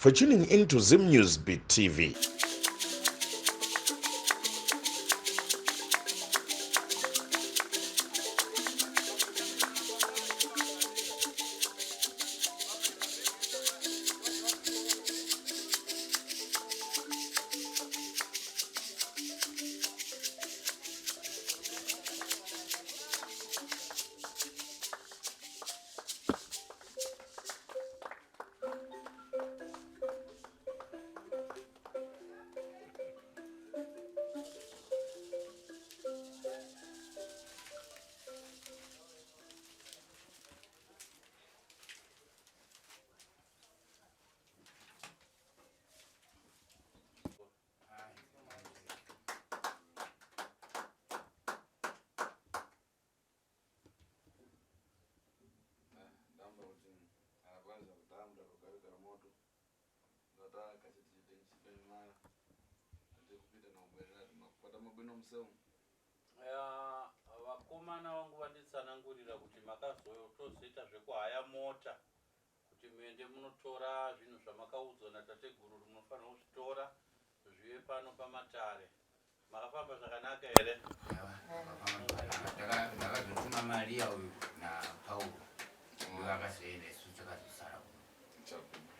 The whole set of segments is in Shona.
for tuning in to Zim News Beat TV. Ndamba kuti akwanisa kutamba kugarika moto ndataka chiti chimara atikupita nokubwerera tinokupata mabwino museu. Vakomana vangu vanditsanangurira kuti makazotozoita zvekuhaya mota kuti muende munotora zvinhu zvamakaudzwa natateguru kuti munofanira kuzvitora zvive pano pamatare. Makafamba zvakanaka here? Ndakazotuma Maria uyu naPauro ndivo akazoenda isu takazosara kuno.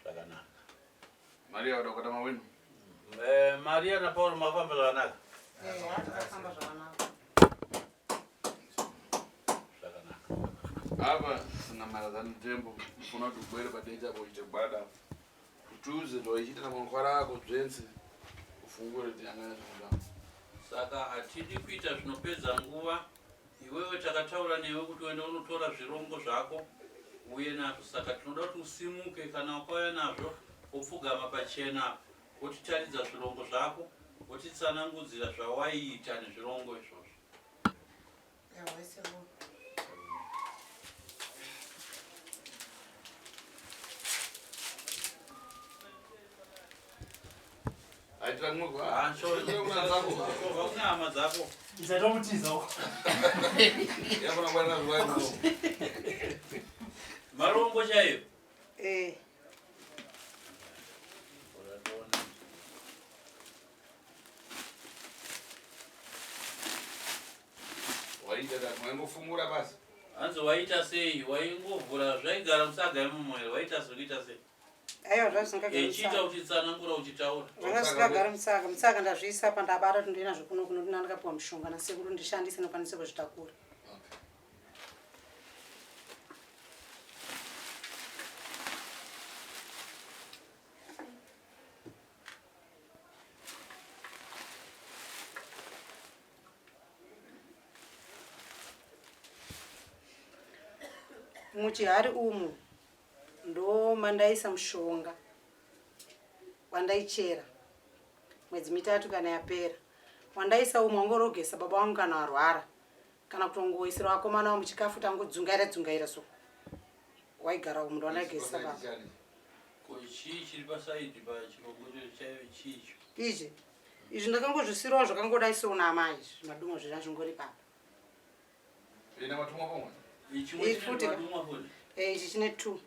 Zvakanaka. Maria wada kuita mawino? Eh, Maria naPauro makafamba zvakanaka? Eh, takafamba zvakanaka. Zvakanaka. Apa sina marazani tembo ufuna kuti ubwere padecha apo uite gwada Tuze ndoichita na mankwara ako dzvense ufungure tiyangane zvinoda. Saka hatidi kuita zvinopedza nguva. Iwewe takataura newe kuti uende unotora zvirongo zvako uye nazvo saka tinoda kuti usimuke kana wakauya nazvo wopfugama pachena wotitaridza zvirongo zvako wotitsanangudzira zvawaiita nezvirongo izvozvo. Hama dzako Ndisatomutiza uko. Marombo chaiyo. Eh. Waita that waingofungura basi. Hanzi waita sei? Waingovhura zvaigara musaga imomo here? Waita sei kuita sei? Aiwa zvazvisingagari Echiita musaga. uchitsanangura uchitaura. Zvanga zvisingagari musaga. Musaga ndazviisa apa ndabata kuti ndoenda zvekuno kuno ndina ndakapiwa mushonga nasekuru ndishandise ndokwanise kuzvitakura. Okay. Muchihari umu ndomandaisa mushonga wandaichera mwedzi mitatu kana yapera wandaisa umu wangorogesa baba wangu kana warwara kana kutongoisira vakomana vangu chikafu tangodzungaira dzungaira so waigara umu ndowandaigezesa baba Ko chii chiri pasaidi pachirongo chaiyo chii icho? Izvi izvi ndakangozvisirawo zvakangodai seuna amai izvi madumwa zvira zvingori papa. Ina matumwa pomwe? Ichi Iri futi ka? madumwa futi. Eh, ichi chine two.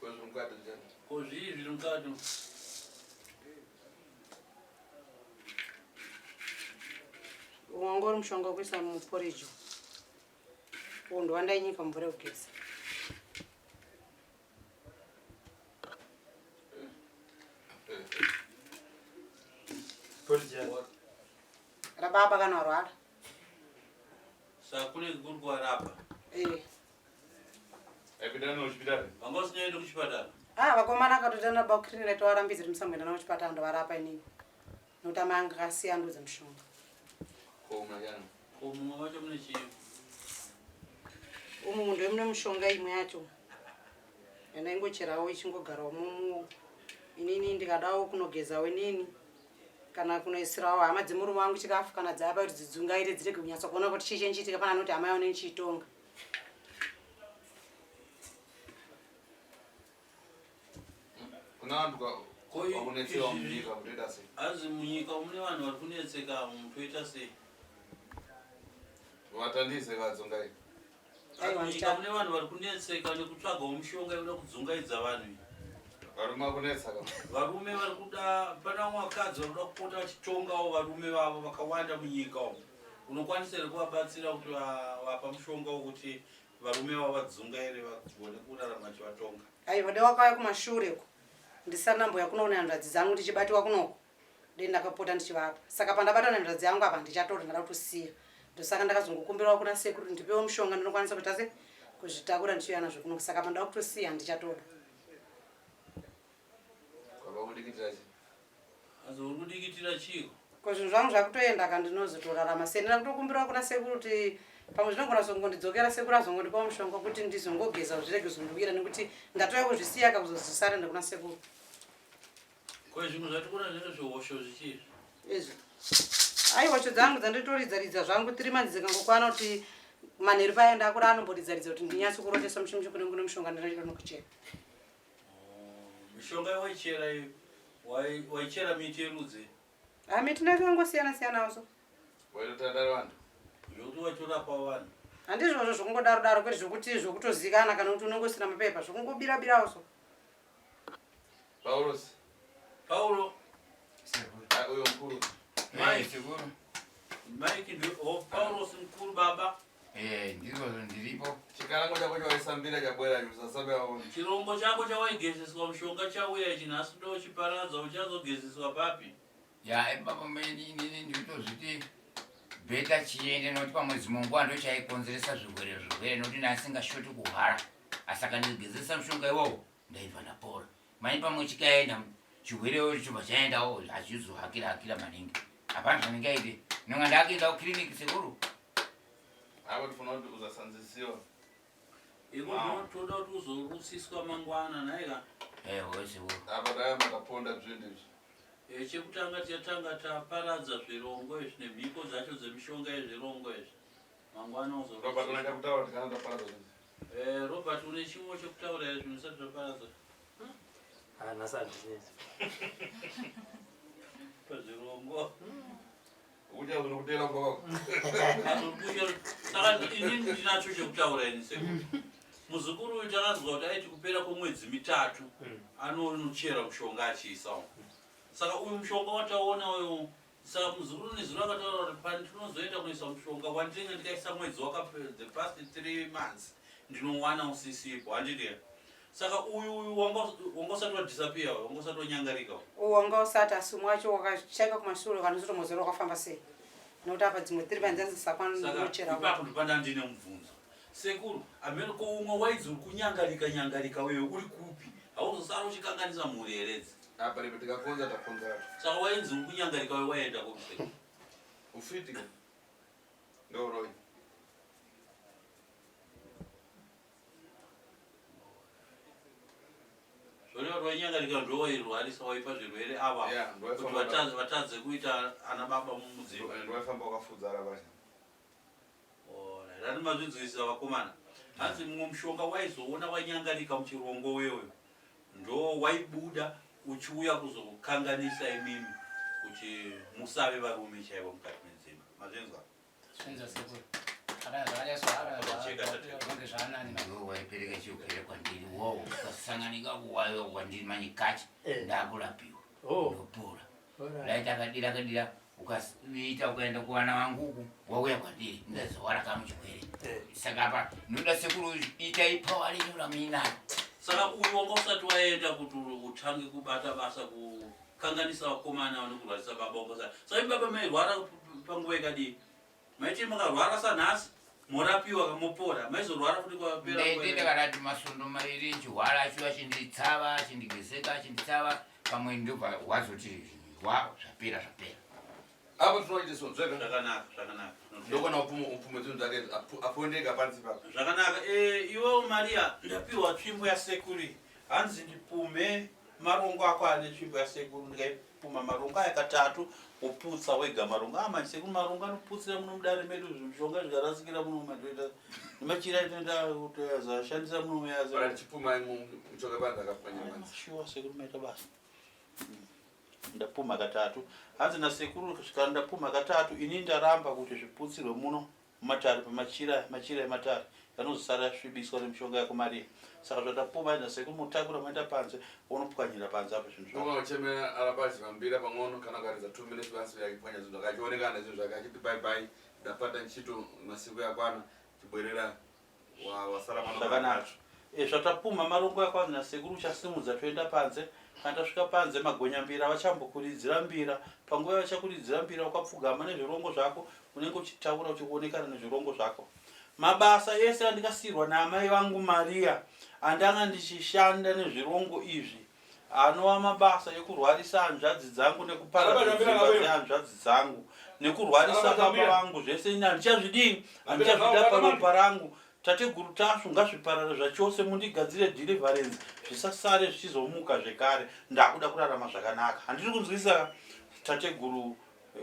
Ko zviri mukati zvani? Ko zvii zviri mukati? Wanga uri mushonga wekuisa muporridge. Uwu ndowandainyika mumvura yekugeza. Rababa kana warwara. Saka kunenge kuri kuvarapa. Eh. Aipinda kuchipatara. Vanga usingaendi kuchipatara. Ah, vakomana akatotana baba kukirinira tovarambidza kuti musamboenda navo kuchipatara ndovarapa inini. Nokuti amai anga akasiya andiudza mushonga. Ko manyana. Ko mumwe wacho mune chii? Umu ndo mune mushonga imwe yacho. Yandaingocherawo ichingogarawo mumuwo. Inini ndikadawo kunogezawo inini kana kunoisirawo hama dzemurume wangu chikafu kana dzapa kuti dzidzungaire dzirege kunyatsa kuona kuti chii chenchiitika pana anoti hama yaone nichiitonga. Kuna vanhu vakunetsewa munyika kutoita sei? Hanzi munyika mune vanhu vari kunetseka mutoita sei? Vatandise vadzungai. Munyika mune vanhu vari kunetseka nekutsvagawo mishonga yekuda kudzungaidza vanhu iyi. Varume vakunetsa ka. Varume vari kuda, pane vamwe vakadzi vari kuda kupota vachitongawo varume vavo vakawanda munyika umu. Unokwanisa here kuvabatsira kuti vapa mushonga wokuti varume vavo vadzungaire vagone kurarama vachivatonga? Aiwa, dai wakauya kumashure uko ndisati ndamboya kunoona hanzvadzi dzangu ndichibatiwa kunoko, dai ndakapota ndichivapa. Saka pandabatwa nehanzvadzi yangu apa handichatori, ndada kutosiya. Ndosaka ndakazongokumbirawo kuna sekuru kuti ndipewo mushonga ndinokwanisa kuita se kuzvitakura ndichiuya nazvo kunoko. Saka pandada kutosiya handichatoda. Kwava kudikitira chii? Hanzi uri kudikitira chiiko? Ko zvinhu zvangu zvakutoenda ka ndinozotorarama sei? Ndinoda kutokumbirawo kuna sekuru kuti pamwe zvinogona kuzongondidzokera sekuru azongondipawo mushonga wekuti ndizongogeza zvirege kuzondiwira nekuti ndatouya kuzvisiya ka kuzozosarenda kuna sekuru. Ko zvimwe zvatikuona zvinenge zvihosho zvichii? Izvi. Ai hosho dzangu dzanditoridza ridza zvangu three months dzikangokwana kuti manheru paya ndakura anomboridza ridza kuti ndinyatso kurotesa mushe mushe kune kune mushonga ndinochida nokuchera. Oh, mishonga yawaichera iyo waichera miti yerudzi? Ah, miti ndakangosiyana siyanawo so. Waitotandara vanhu? Zvekuti waitorapa vanhu? Handizvozvo zvokungodaro daro kwete zvokuti zvokutozikana kana kuti unenge usina mapepa zvokungobira birawo so. Paulos. Paulo. Sekuru. Ah, uyo mukuru. Mike. Sekuru. Mike ndi oh, Paulos mukuru baba. Eh, ndizvozvo ndiripo. Chikarango chako chawaisambira chabwera usasambira wako. Chirongo chako chawaigezeswa mushonga chauya ichi nhasi ndochiparadza uchazogezeswa papi? Ya, ipapa meni inini ndinotozviti beta chiende nokuti pamwe dzimwe nguva ndochaikonzeresa zvirwere zvirwere nokuti ndasingashoti kuhwara asi akandigezesa mushonga iwowo ndaibva ndapora mani pamwe chikaenda chirwerewo chobva chaendawo hachizohakira hakira maningi hapana zvandingaite nonga ndakuenda kukiriniki sekuru Apa tofanira kuti uzasanzisiwa. Iko zvino toda kuti uzorusiswa mangwana nhaika? Ewe sekuru. Apa dai makaponda zvinhu izvi. Eh, chekutanga tichatanga taparadza zvirongo izvi nemhiko dzacho dzemishonga yezvirongo izvi. Mangwana uzorusiswa. Robert una chakutaura tikana taparadza zvinhu. Eh, Robert une chimwe chekutaura here zvinhu zvisati zvaparadzwa? Ah, nhasi handinetsi. Pazvirongo. Ucha zvinokutera kumba kwako. Saka ini ndinacho chekutaura ini sekuru. Muzukuru uyu takanzwa kuti aiti kupera kwemwedzi mitatu anonochera mushonga achiisa umu. Saka uyu mushonga wataona uyu saka muzukuru nezuro akataura kuti pandinozoenda kunoisa mushonga wandinenge ndikaisa mwedzi wakapera the past 3 months ndinowana usisipo handiti Saka uyu uyu wanga wanga usati wadisappear uyu, wanga usati wanyangarika uyu. Uyu wanga usati asi umwe wacho wakashaika kumashure kana uzotomozora wakafamba sei nekuti apa dzimwe tiri panzi Saka ipapo ndopanda ndine mubvunzo. Sekuru, ameno ko umwe waidzi uri kunyangarika nyangarika uyo uri kupi? Hauzosara uchikanganisa mhuri here idzi? Apa ripo tikakonza takonza. Saka wainzi uri kunyangarika uyo waenda kupi sekuru? Ufiti ka. Ndoroi. Zvoreva kuti vainyangarika ndowairwarisa waipa zvirwere ava Yeah, kuti vatadze vatadze kuita ana baba mumudzimu. Ndowaifamba wakafudzara vacha. Alright, rani mazvinzwisisa vakomana. Hanzi mumwe mushonga waizoona wanyangarika muchirongo wewe ndo waibuda uchiuya kuzokukanganisa imimi kuti musave varume chaivo mukati medzimba. Mazvinzwa? Zvinzwa sekuru. Akana zvakanyaswa akana zvaanani. Iwe waipereka chirwere kwandiri wowo ukasanganika kuwayo kwandiri manje kachi Eh. ndakurapiwa Oh. ndopora Alright. dai takadira kadira ukaita ukaenda kuvana vangu uku wauya kwandiri ndazowara kamuchirwere Eh. saka apa ndoda sekuru itai power renyu ramuinaro Saka uyu wanga usati waenda kuti utange kubata basa kukanganisa vakomana nekurwarisa baba wanga usati. Saka imi baba mairwara panguva ikadii? Maiti makarwara sanhasi morapiwa kamopora maizorwara futi kwapera nguva Ndaite yakadii? ndakarati masondo mairi nchihwara achiuya achinditsava achindigezeka achinditsava pamwe ndobva wazoti wa zvapera zvapera. Apo tinoita so zvega. Zvakanaka zvakanaka. Ndokona upfumo upfumo zvinhu zvake apondeka pansi papo. Zvakanaka eh iwewe Maria ndapiwa tsvimbo yasekuru iyi. Hanzi ndipumhe marongo ako ane tsvimbo yasekuru ndikaipumha marongo aya katatu woputsa wega marongo ah manje sekuru marongo anoputsira muno mudare medu zvimishonga zvikarasikira muno matoita nemachira atinoita kutozashandisa muno muyaza Ora chipuma muchoka panzi akapwanya panzi. Shuwa sekuru maita basa. Ndapumha katatu. Hanzi nasekuru kusvika ndapumha katatu ini ndaramba kuti zviputsirwe muno mumatare pamachira machira ematare. Vanozosara yasvibiswa nemishonga yako Maria. Saka zvatapuma enda sekuru motakura moenda panze wonopwanyira panze apo zvinhu zvako. Unga uchemera aramba achivambira pang'ono kana ukaridza 2 minutes basi yakipwanya zvinhu zvake achionekana nezvinhu zvake achiti bye bye ndapata ntchito masiku yakwana chibwerera wasara pano. Zvakanaka. E, zvatapumha marongo yako anzi nasekuru uchasimudza toenda panze. Kana tasvika panze magonyambira vachambokuridzira mbira. Panguva yavachakuridzira mbira ukapfugama nezvirongo zvako unenge uchitaura uchionekana nezvirongo zvako. Mabasa ese andikasiirwa naamai vangu Maria andanga ndichishanda nezvirongo izvi anova mabasa ekurwarisa hanzvadzi dzangu nekuparadza dzimba dzehanzvadzi dzangu nekurwarisa baba vangu zvese ini handichazvidii handichazvida paropa rangu tateguru Tasvu ngazviparare zvachose mundigadzire deliverance zvisasare zvichizomuka zvekare ndakuda kurarama zvakanaka handiri kunzwisa tateguru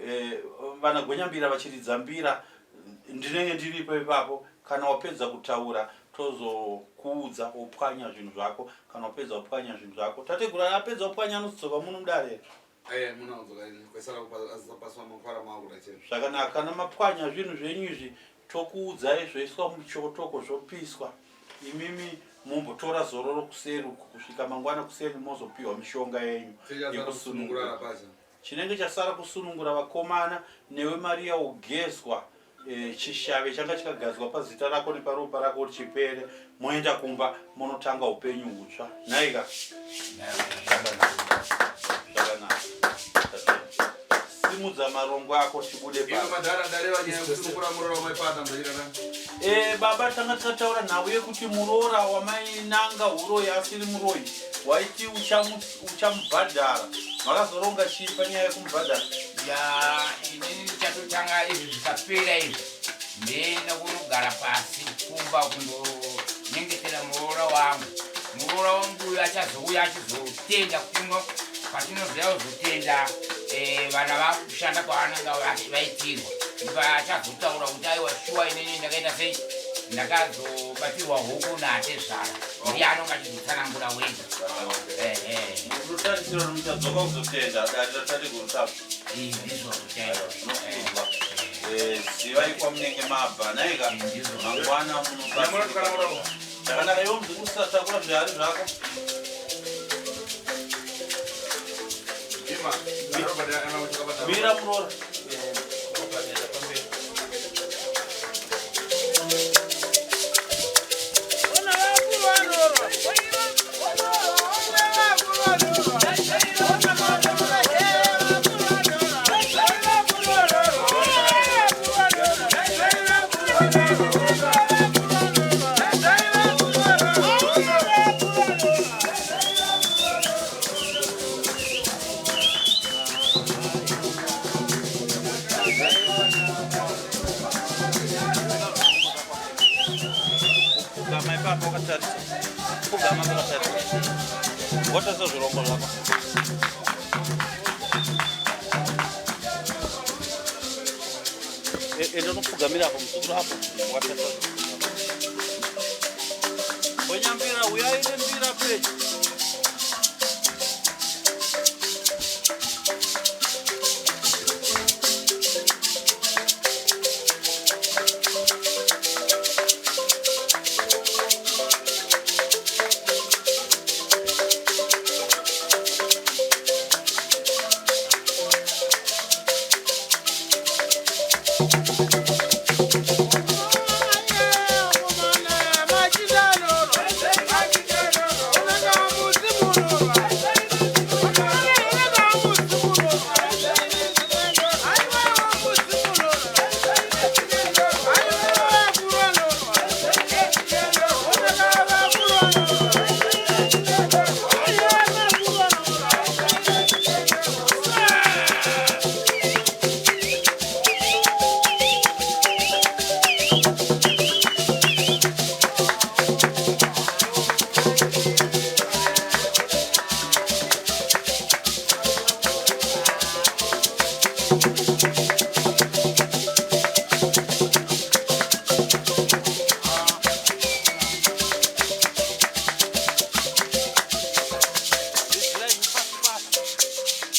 eh, vana gwenyambira vachiridza mbira ndinenge ndiripo ipapo kana wapedza kutaura tozokuudza wopwanya zvinhu zvako kana wapedza kupwanya zvinhu zvako tateguru apedza kupwanya anozodzoka muno mudare Eh, zvakanaka kana mapwanya zvinhu zvenyu izvi tokuudzai zvoiswa muchotoko zvopiswa imimi mumbotora zororo kuseri uku kusvika mangwana kuseni mozopiwa mishonga yenyu yekusunungura Chinenge chasara kusunungura vakomana newe Maria wogezwa e, chishave changa chikagadzwa pazita rako neparopa rako kuti chipere moenda kumba monotanga upenyu hutsva nhaika zvakanaka simudza marongo ako tibude e, baba tanga tataura nhau yekuti muroora wamainanga huroyi asiri muroyi waiti uchamubhadhara makazoronga chii panyaya yekumubhadhara ya inini ndichatotanga izvi zvikapera izvi ndienda kunogara pasi kumba kundonyengetera muroora wangu muroora wangu uyo achazouya achizotenda kuno patinozoya kuzotenda eh, vana vakushanda kwavananga vaitirwa ndipachazotaura kuti aiwa shuwa inini ndakaita sei ndakazobatirwa huku naatezvara ndiye anonga achizotsanangura wega Munotarisira kuti muchadzoka kuzotenda dare ratateguru Tasvu. Ndizvo chaizvo. Zvinokudzwa. Eh, zivai kwamunenge mabva nhaika mangwana munobatsirika. Zvakanaka iwe muzukuru takura zvihari zvako. Mira muroora. Pfugama ipapo wakatarisa. Pfugama wakatarisa. Watarisa zvirongwa zvako. Enda unopfugamira apo muzukuru apo wakatarisa. Wanyambira uyai nembira pedyo.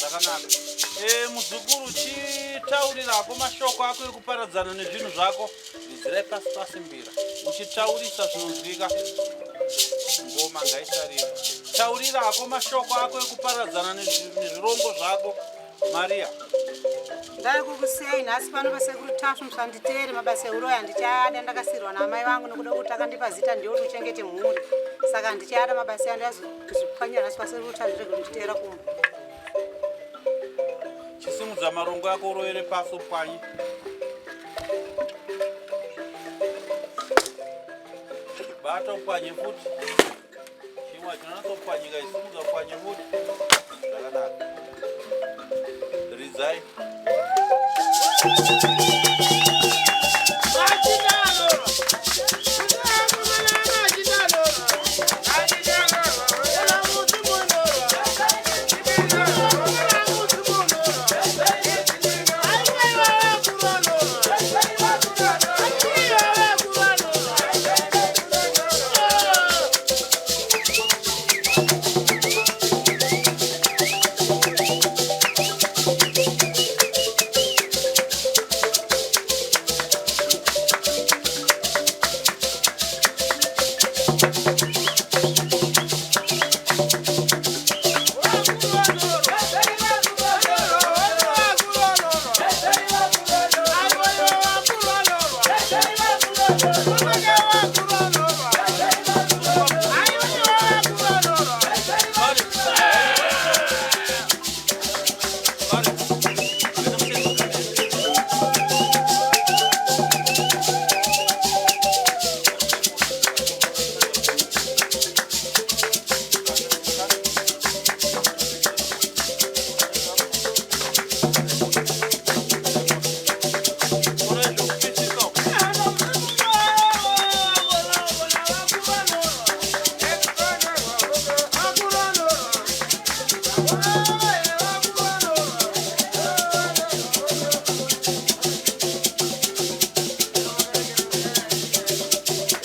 Zvakanaka. Eh, muzukuru chitaura. Chitaurira hako mashoko ako ekuparadzana nezvinhu zvako. Ridzirai pasi pasi mbira. Uchitaurisa zvinonzwika. Ngoma ngaisarira. Taurira hako mashoko ako ekuparadzana nezvirongo zvako. Maria. Ndari kukusiyai nhasi pano pasekuru Tasvu musanditeere mabasa euroyi handichada ndakasiirwa naamai vangu nekuda kuti akandipa zita ndiyo kuti uchengete mhuri saka handichada mabasa aya ndazozvipwanyira nhasi pasekuru Tasvu rege kunditeera kumba. Chisimudza marongo ako urovere pasi upwanye. Bata upwanye futi. Chimwe chinonyatsopwanyika isimudza upwanye futi. Zvakanaka. Ridzai.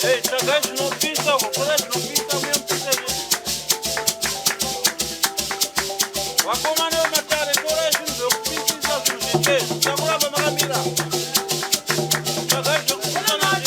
Hey, tsvagai zvinopisa uko, torai zvinopisa uye mupise zvinhu. Vakomana vematare, torai zvinhu zvekupisisa zvinhu zvitsve, zvichakuramba makamira. Tsvagai zvekupisa nazvo.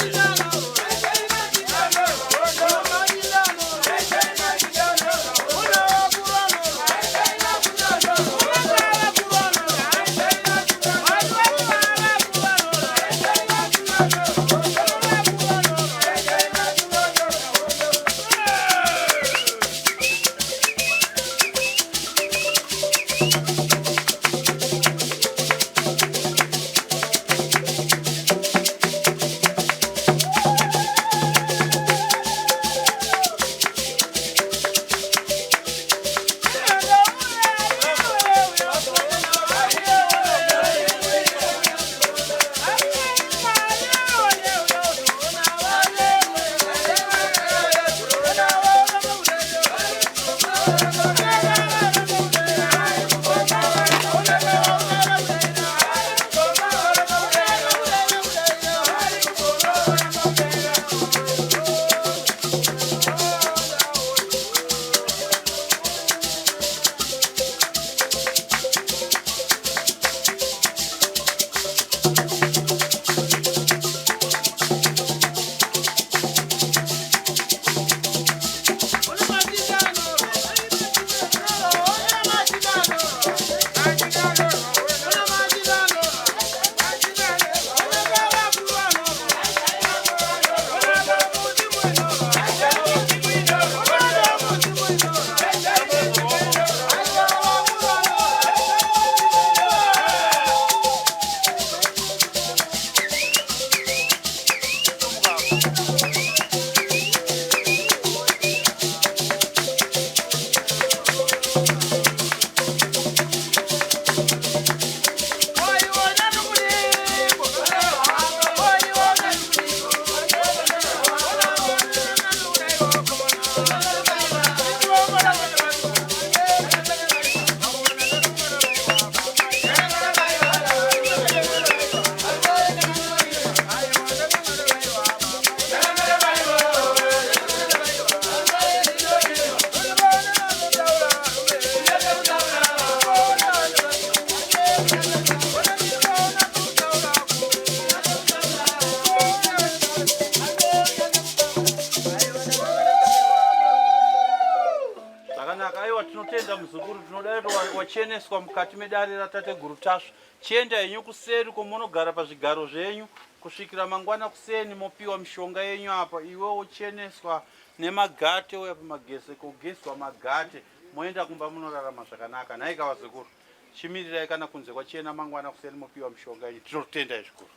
Tinodai wacheneswa mukati medare raTateguru Tasvu. Chienda henyu kuseri komunogara pazvigaro zvenyu kusvikira mangwana kuseni mopiwa mishonga yenyu apa. Iwe wocheneswa nemagate uya pamagese kogezwa magate moenda kumba munorarama zvakanaka. Nhaika vazukuru, chimirirai kana kunze kwachena mangwana kuseni mopiwa mishonga yenyu. Tinotendai zvikuru.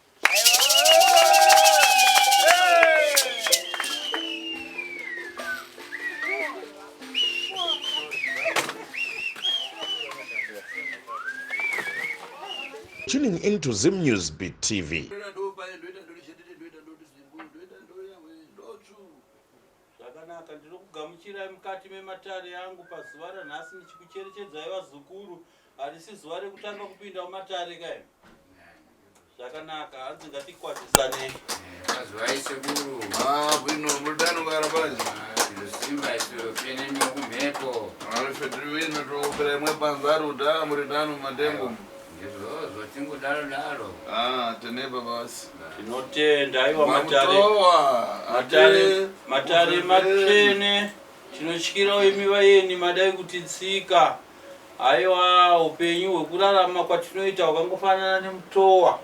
Tuning in to Zim News Beat TV. Zvakanaka, ndinokugamuchirai mukati mematare angu pazuva ranhasi ndichikucherechedzai vazukuru. Harisi zuva rekutanga kupinda mumatare kaimi. Zvakanaka, hanzi ngatikwazisanei. Kwazivai sekuru. Ah, bwino, mulidano kara pazi. Simba isu pene nyokumhepo. Ah, fedri wino tokupera imwe panzaru da mulidano matembo. Ndizvozvo tingodaro daro. Ah, teneba basi. Tinotenda aiwa matare. Mamutowa. Matare, matare matsvene. Tinotyirawo imi vayeni madai kutitsika. Haiwa upenyu hwekurarama kwatinoita hwakangofanana nemutowa.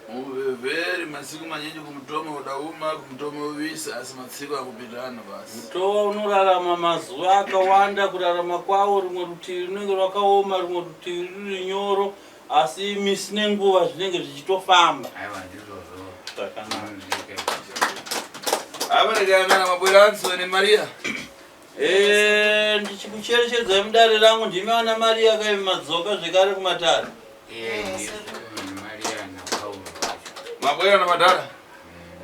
Muvhevheri masiku manyinji kumutomo udauma kumutomo uvisa asi matsiko akupitana basi. Mutowa unorarama mazuva akawanda kurarama kwawo rumwe rutivi runenge rwakaoma rumwe rutivi ruri nyoro asi misi nenguva zvinenge zvichitofamba. Aiwa ndizvozvo. Zvakanaka. Avarekana mabwera Anso neMaria. Eh, ndichikucherechedzai mudare rangu ndimi ana Maria kai madzoka zvekare kumatare. Eh, Maria na Paulo vacho. Mabwera namadhara.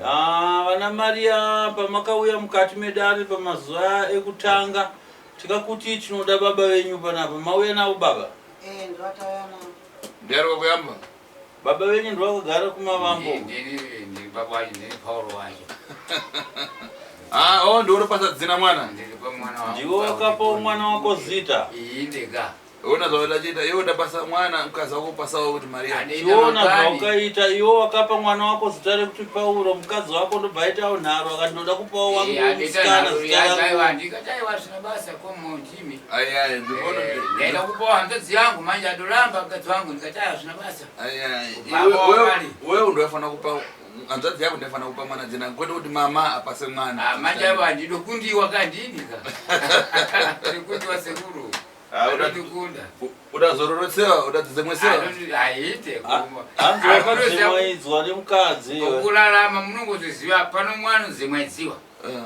Ah, vana Maria pamakauya mukati medare pamazuva ekutanga tikakuti tinoda baba venyu panapa mauya navo baba. Eh, ndovatauya navo. Ndiari kwakuyamba. Baba venyu ndovakagara kumavambo. Ndini ndiri baba wacho ndini Paulo wacho. Ah, oh ndiwo dzina mwana. Ndiri pa mwana wangu. Ndiwe wakapawo mwana wako zita. Iyi ndega. Ona zvawadachiita iwe udapasa mwana mukadzi wako upasawo kuti Maria. Chiona zvaukaita iwe wakapa mwana wako zita rekuti Pauro mukadzi wako ndobva aitawo nharo akati ndoda kupawo wangu musikana zita rangu. Ndikataiwa zvina basa komo ndimi. Ai ai ndinoona. Ndaida kupawo hanzvadzi yangu manje andoramba mukadzi wangu ndikati hazvina basa. Ai ai. Baba Iwe wamari. wewe ndofanira kupa hanzvadzi yako ndofanira kupa mwana dzina kwete kuti mama apase mwana. Ah, manje ava handidokundiwa kandini ka. Ndikundiwa sekuru. Ah, Andondikunda. Udazororotsewa udadzemwesewa. Andoti haite. Hanzi wakadzimwaidzwa nemukadzi iwe. Kurarama munongozviziva pano mwana unozemwedziwa.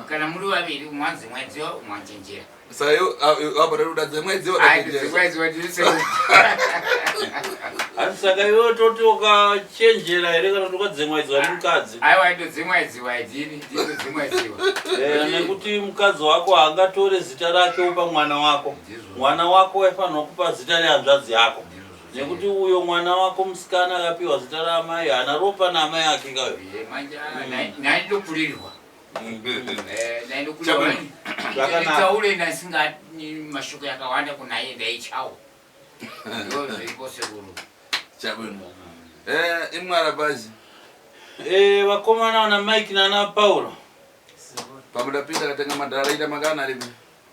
Kana muri vaviri umwe anozemwedziwa umwe anochenjera. Saka iwe apa udadzemwedziwa. Andozemwedziwa ndiri sekuru. Hanzi saka iwe toti wakachenjera here kana kuti wakadzimwaidzwa nemukadzi? Aiwa ndodzimwaidziwa idini ndinodzimwaidziwa. Eh, nekuti mukadzi wako haangatore zita rake opa mwana wako. Mwana wako waifanirwa kupa zita rehanzvadzi yako. Nekuti uyo mwana wako musikana akapiwa zita raamai haana ropa naamai ake kayo. Manje ndaindokurirwa. Ndaindokurirwa. Zvakanaka. Nditaure ndasinga mashoko yakawanda kunaye ndaichawo. Ndo zviripo sekuru. Chabwino. Eh, imwara bazi. Eh, vakomana vana Mike nana Pauro. Pamudapinda katenga madhara ita makana aripi.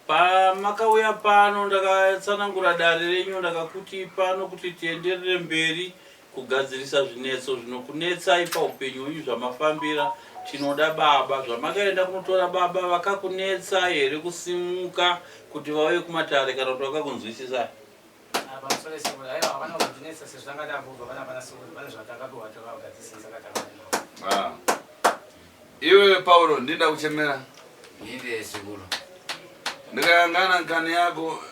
Pamakauya pano ndakatsanangura dare renyu ndakakuti pano kuti tienderere mberi kugadzirisa zvinetso zvinokunetsai paupenyu hwenyu zvamafambira tinoda baba zvamakaenda kunotora baba vakakunetsai here kusimuka kuti vauye kumatare kana kuti vakakunzwisisai. Pamusoro sekuru, aiwa havana kundinetsa sezvo tanga tambobva pana pana sekuru pane zvatakapiwa takagadzirisa saka takaenda. Ah. Iwe Paulo ndinda kuchemera. Inde sekuru. Ndikayangana nkani yako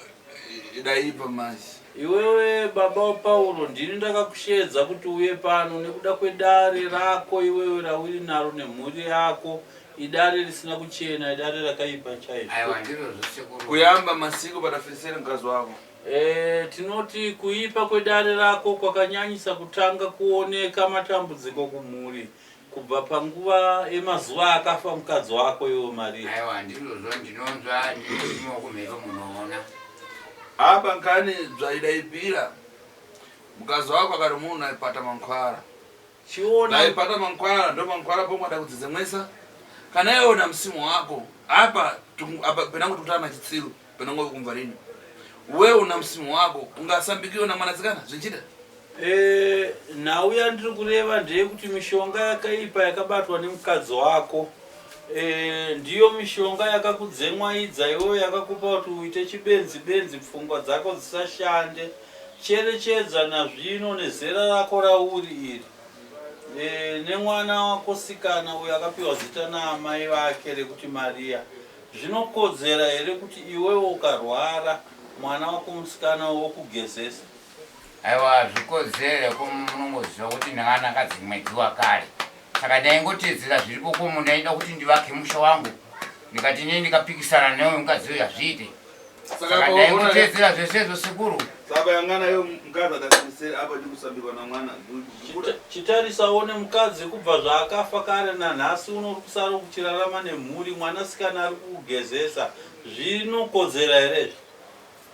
idaipa manje. Iwewe baba waPauro ndini ndakakusheedza kuti uye pano nekuda kwedare rako iwewe rauri naro nemhuri yako idare risina kuchena idare rakaipa chaizvo. Aiwa ndirozvo sekuru. Kuyamba masiku padafisira mukadzi wako. Eh, tinoti kuipa kwedare rako kwakanyanyisa kutanga kuoneka matambudziko kumhuri kubva panguva yemazuva akafa mukadzi wako iwe Maria. Aiwa ndirozvo ndinonzwa ndinozimawo kumhepo munoona. Apa nkani dzvaidaipira mukadzi wako akari munhu aipata mankwara. Chiona Ndaipata mankwara ndo mankwara pomwe ada kudzidzemwesa. Kana iwe una msimu wako apa apa penangu tukutana chitsiru penangu kumva rini. We una musimu wako ungasambikiwe na mwanasikana zvichida? E, nhau yandiri kureva ndeyekuti mishonga yakaipa yakabatwa nemukadzi wako e, ndiyo mishonga yakakudzemwaidza iwewe yakakupa kuti uite chibenzi benzi pfungwa dzako dzisashande cherechedza nazvino nezera rako rauri iri e, nemwana wako sikana uyo akapiwa zita naamai vake rekuti Maria Zvinokodzera here kuti iwewe ukarwara mwana wako musikana wokugezesa? Aiwa hazvikodzere ko munongoziva kuti ndakanaka dzimwedzi wakare saka ndaingotedzera zviripo ko munhu aida kuti ndivake musha wangu ndikati inini ndikapikisana neuyu mukadzi uyu hazviite saka ndaingotedzera zvese izvo sekuru. Saka yangana iyo mukadzi akasimisera apa chikusambirwa namwana. Chitarisa uone mukadzi kubva zvaakafa kare nanhasi uno uri kusara uchirarama nemhuri mwanasikana ari kukugezesa zvinokodzera here izvi?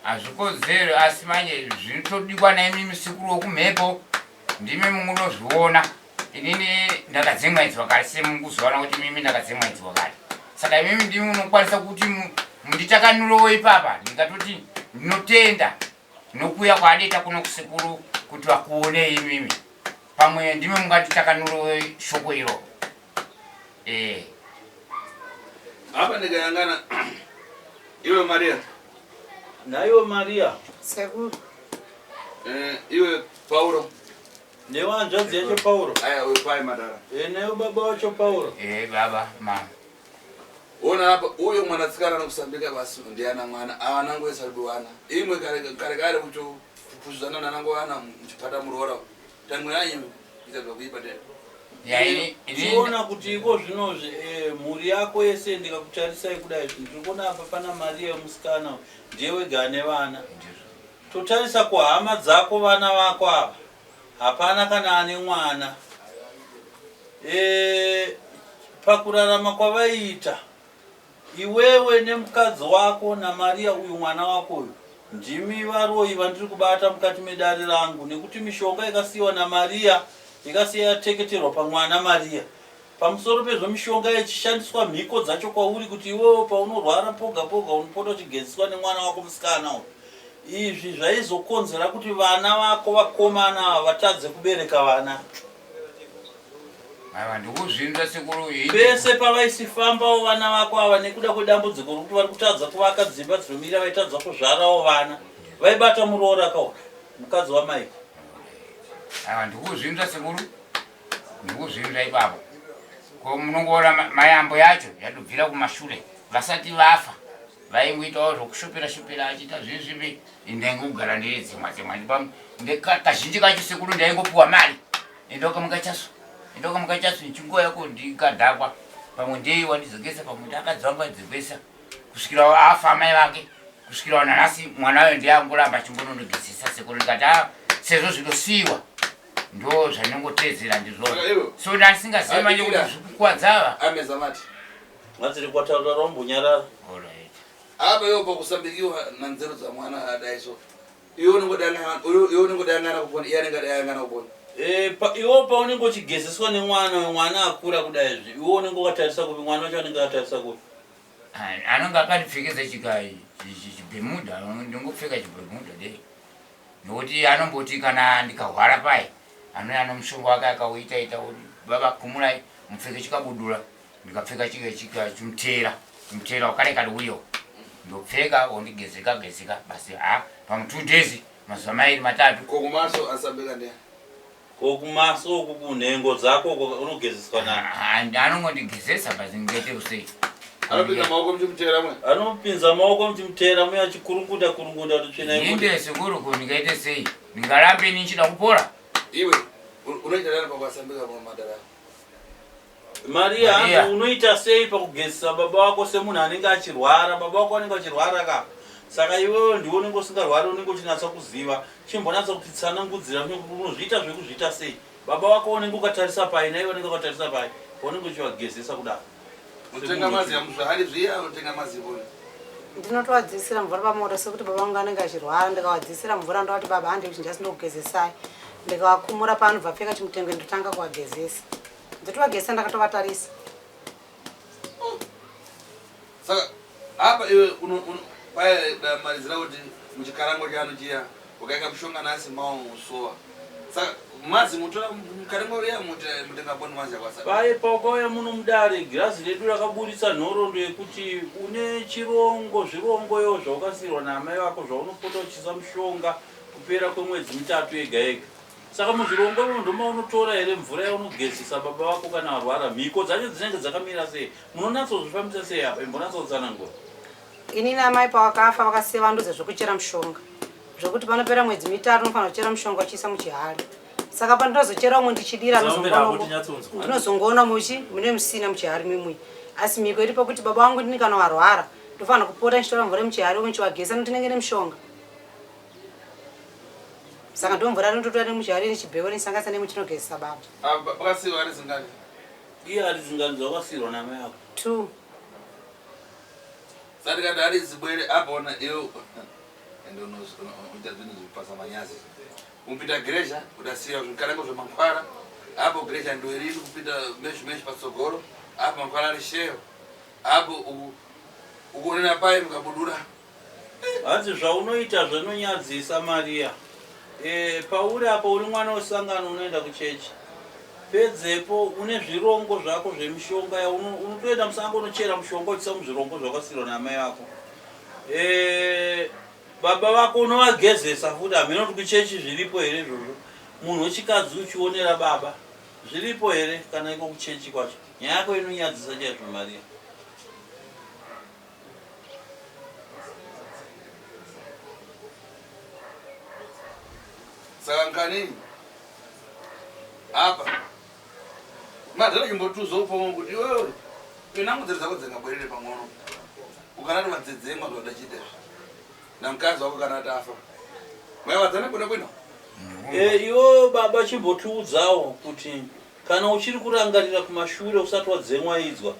Hazvikodzeri asi manje zvinotodikwa naimimi sekuru wekumhepo ndimi munozviona inini ndakadzemwaidzwa kare semukuzoona kuti mimi ndakadzemwaidzwa kare saka imimi ndimi munokwanisa kuti munditakanurewo ipapa ndikatoti ndinotenda nokuuya kwaadeta kuno kusekuru kuti vakuonei imimi pamwe ndimi munganditakanuro shoko iro eh. Apa ndikayangana iwe Maria. Naiwe Maria. Sekuru. Eh, iwe Pauro. Newe hanzvadzi yacho Pauro. Aya uyo pai madara. Eh, newe baba wacho Pauro. Eh, baba, mama. Ona apa uyo mwanasikana anokusambika basi ndiana mwana awana ngoesa wana. Imwe kare kare kare kucho kupuzana nanango wana muchipata muroora. Tangwe yanyu ita zvakuipa tena. Ya, ini, ini, Chiona kuti iko zvinozvi eh, mhuri yako yese ndikakutarisai kudai ndiri kuona apa pana Maria musikana ndiye wega ane vana. Totarisa kuhama dzako vana vako ava hapana kana ane mwana. E, pakurarama kwavaiita iwewe nemukadzi wako naMaria uyu mwana wako uyu ndimi varoyi vandiri kubata mukati medare rangu nekuti mishonga ikasiyiwa naMaria ikasiya yateketerwa pamwana Maria Pamusoro pezvo mishonga ichishandiswa mhiko dzacho kwauri kuti iwewe paunorwara poga poga unopota uchigeziswa nemwana wako musikana uyu. Izvi zvaizokonzera kuti vana vako vakomana ava vatadze kubereka vana. Aiwa ndikuzvinzwa sekuru iyi. Pese pavaisifambawo vana vako ava nekuda kwedambudziko rokuti vari kutadza kuvaka dzimba dzinomira vaitadza kuzvarawo vana. Vaibata muroora kaona mukadzi wamai. Aiwa ndikuzvinzwa sekuru. Ndikuzvinzwa ipapo. Ko munongoona mayambo yacho yatobvira kumashure vasati vafa vaingoitawo zvokushopera shopera achiita zvezvipi ndaingogara ndiri dzimwa dzimwa kazhinji kacho sekuru ndaingopiwa mari endokamuka chasu endokamuka chasu chinguva yako ndikadhakwa pamwe ndei wandizogesa pamwe ndakadzi vangu vaidzogesa kusvikira afa amai vake kusvikira nanhasi mwana uyo ndiye angoramba achingononogezesa sekuru ndikati a sezvo zvinosiyiwa ndo zvandinongotedzera ndizvona so ndandisingazivi manje kuti zvikukwadza ava ameza mati Matiri kwataura rombonyarara. Apa iwe pakusambikiwa nanzero dzamwana adai so iwe unongodangana iwe unongodangana kupona iye anenge adayangana kupona. Eh, pa, iwe paunenge uchigezeswa nemwana uyo mwana akura kudai izvi iwe unenge wakatarisa kupi mwana wacho anenge akatarisa kupi Anenge akandipfekedza chika chibhemuda ndingopfeka chibhemuda dei Nokuti anomboti kana ndikahwara paye anouya nomushonga wake akauita ita kuti baba kumurai mupfeke chikabudura ndikapfeka chimutera mutera wakare kare uyo ndopfeka ondigezeka gezeka basi ha pamwe 2 days mazuva mairi matatu. Ko kumaso asambika ndiani? Ko kumaso uku kunhengo dzako uko unogezeswa nani? Anongondigezesa basi ndingaite kusei. Anopinza maoko muchimutera mwe. Anopinza maoko muchimutera muye achikurunguda kurunguda kuti tsvina ibude. Inde sekuru ko ndingaite sei? Ndingarambe ini ndichida kupora? Iwe unoita nani pakwasambika madara? Maria, hanzi unoita sei pakugezesa baba wako semunhu anenge achirwara? Baba wako anenge achirwara ka? Saka iwewe ndiwe unenge usingarwari, unenge uchinatsa kuziva. Chimbonatsa kutitsanangudzira kuti unozviita zvekuzviita sei? Baba wako unenge ukatarisa pai naiwe unenge ukatarisa pai paunenge uchivagezesa kudaro. Unotenga mazi amuzvahari zviya unotenga mazi boni. Ndinotovadzisira mvura pamoto sekuti baba vangu anenge achirwara ndikavadzisira mvura ndovati baba handei kuchinja sindokugezesai ndikavakumura paanobva apfeka chimutengwe ndotanga kuvagezesa ndotovagezesa ndakatovatarisa. Saka apa iwe Paye damalizira kuti muchikarango chanu chiya ukaika mushonga nasi mawo usowa. Saka mazi mutora mukarango riya mutenga boni mazi yakwasa. Paye paukauya muno mudare girazi redu rakaburitsa nhoroondo yekuti une chirongo zvirongo yo zvaukasiirwa naamai vako zvaunopota uchiisa mushonga kupera kwemwedzi mitatu yega yega. Saka muzvirongo imomo ndomaunotora here mvura yaunogezesa baba vako kana varwara? Mhiko dzacho dzinenge dzakamira sei? Munonatsozvifambisa sei apa? Imbonatsotsanangura. Inini amai pavakafa vakasiya vandiudza zvekuchera mushonga zvekuti panopera mwedzi mitatu unofanira kuchera mushonga uchiisa muchihari. Saka pandinozochera umwe ndichidira ndinozongoona muchi mune musina muchihari mimwe. Asi mhiko iripo kuti baba vangu ndini kana varwara ndofanira kupota ndichitora mvura yemuchihari umwe ndichivageza nokuti ndinenge nemushonga. Saka ndomvura rinototora nemuchihari nechibheko nechisanganisa nemuchinogezesa baba. Vakasiiwa ari zingani? Iye ari zingani dzawakasiirwa naamai ako? Two. Sati kati ari zibwere apona iwe ende unoita zvinhu zvipasa manyazi. Kupita gereja udasiya zvikarango zvemankwara apo gereja ndoiriri kupita meshi meshi patsogoro apo mankwara ari sheyo apo ukuonera pai mukabudura. Hanzi zvaunoita zvinonyadzisa Maria. E, pauri apa uri mwana wesangano unoenda kuchechi. Pedzepo une zvirongo zvako zvemishonga yauno unotoenda musango unochera mushonga uchiisa muzvirongo zvakasirwa naamai vako. E, baba vako unovagezesa futi hameno kuti kuchechi zviripo here izvozvo. Munhu wechikadzi uchionera baba zviripo here kana iko kuchechi kwacho. Nyaya yako inonyadzisa chaizvo Maria. Saka nkani apa madhara chimbotuza upomwe kuti iwewe inangu dziri dzako dzingabwerere pang'ono ukanati vadzedzemwa zvaudachiita izvi namukadzi wako kana atafa maiwadzana bwino bwino. Eh, iwewe baba chimbotiudzawo kuti kana uchiri kurangarira kumashure usati wadzemwa idzwa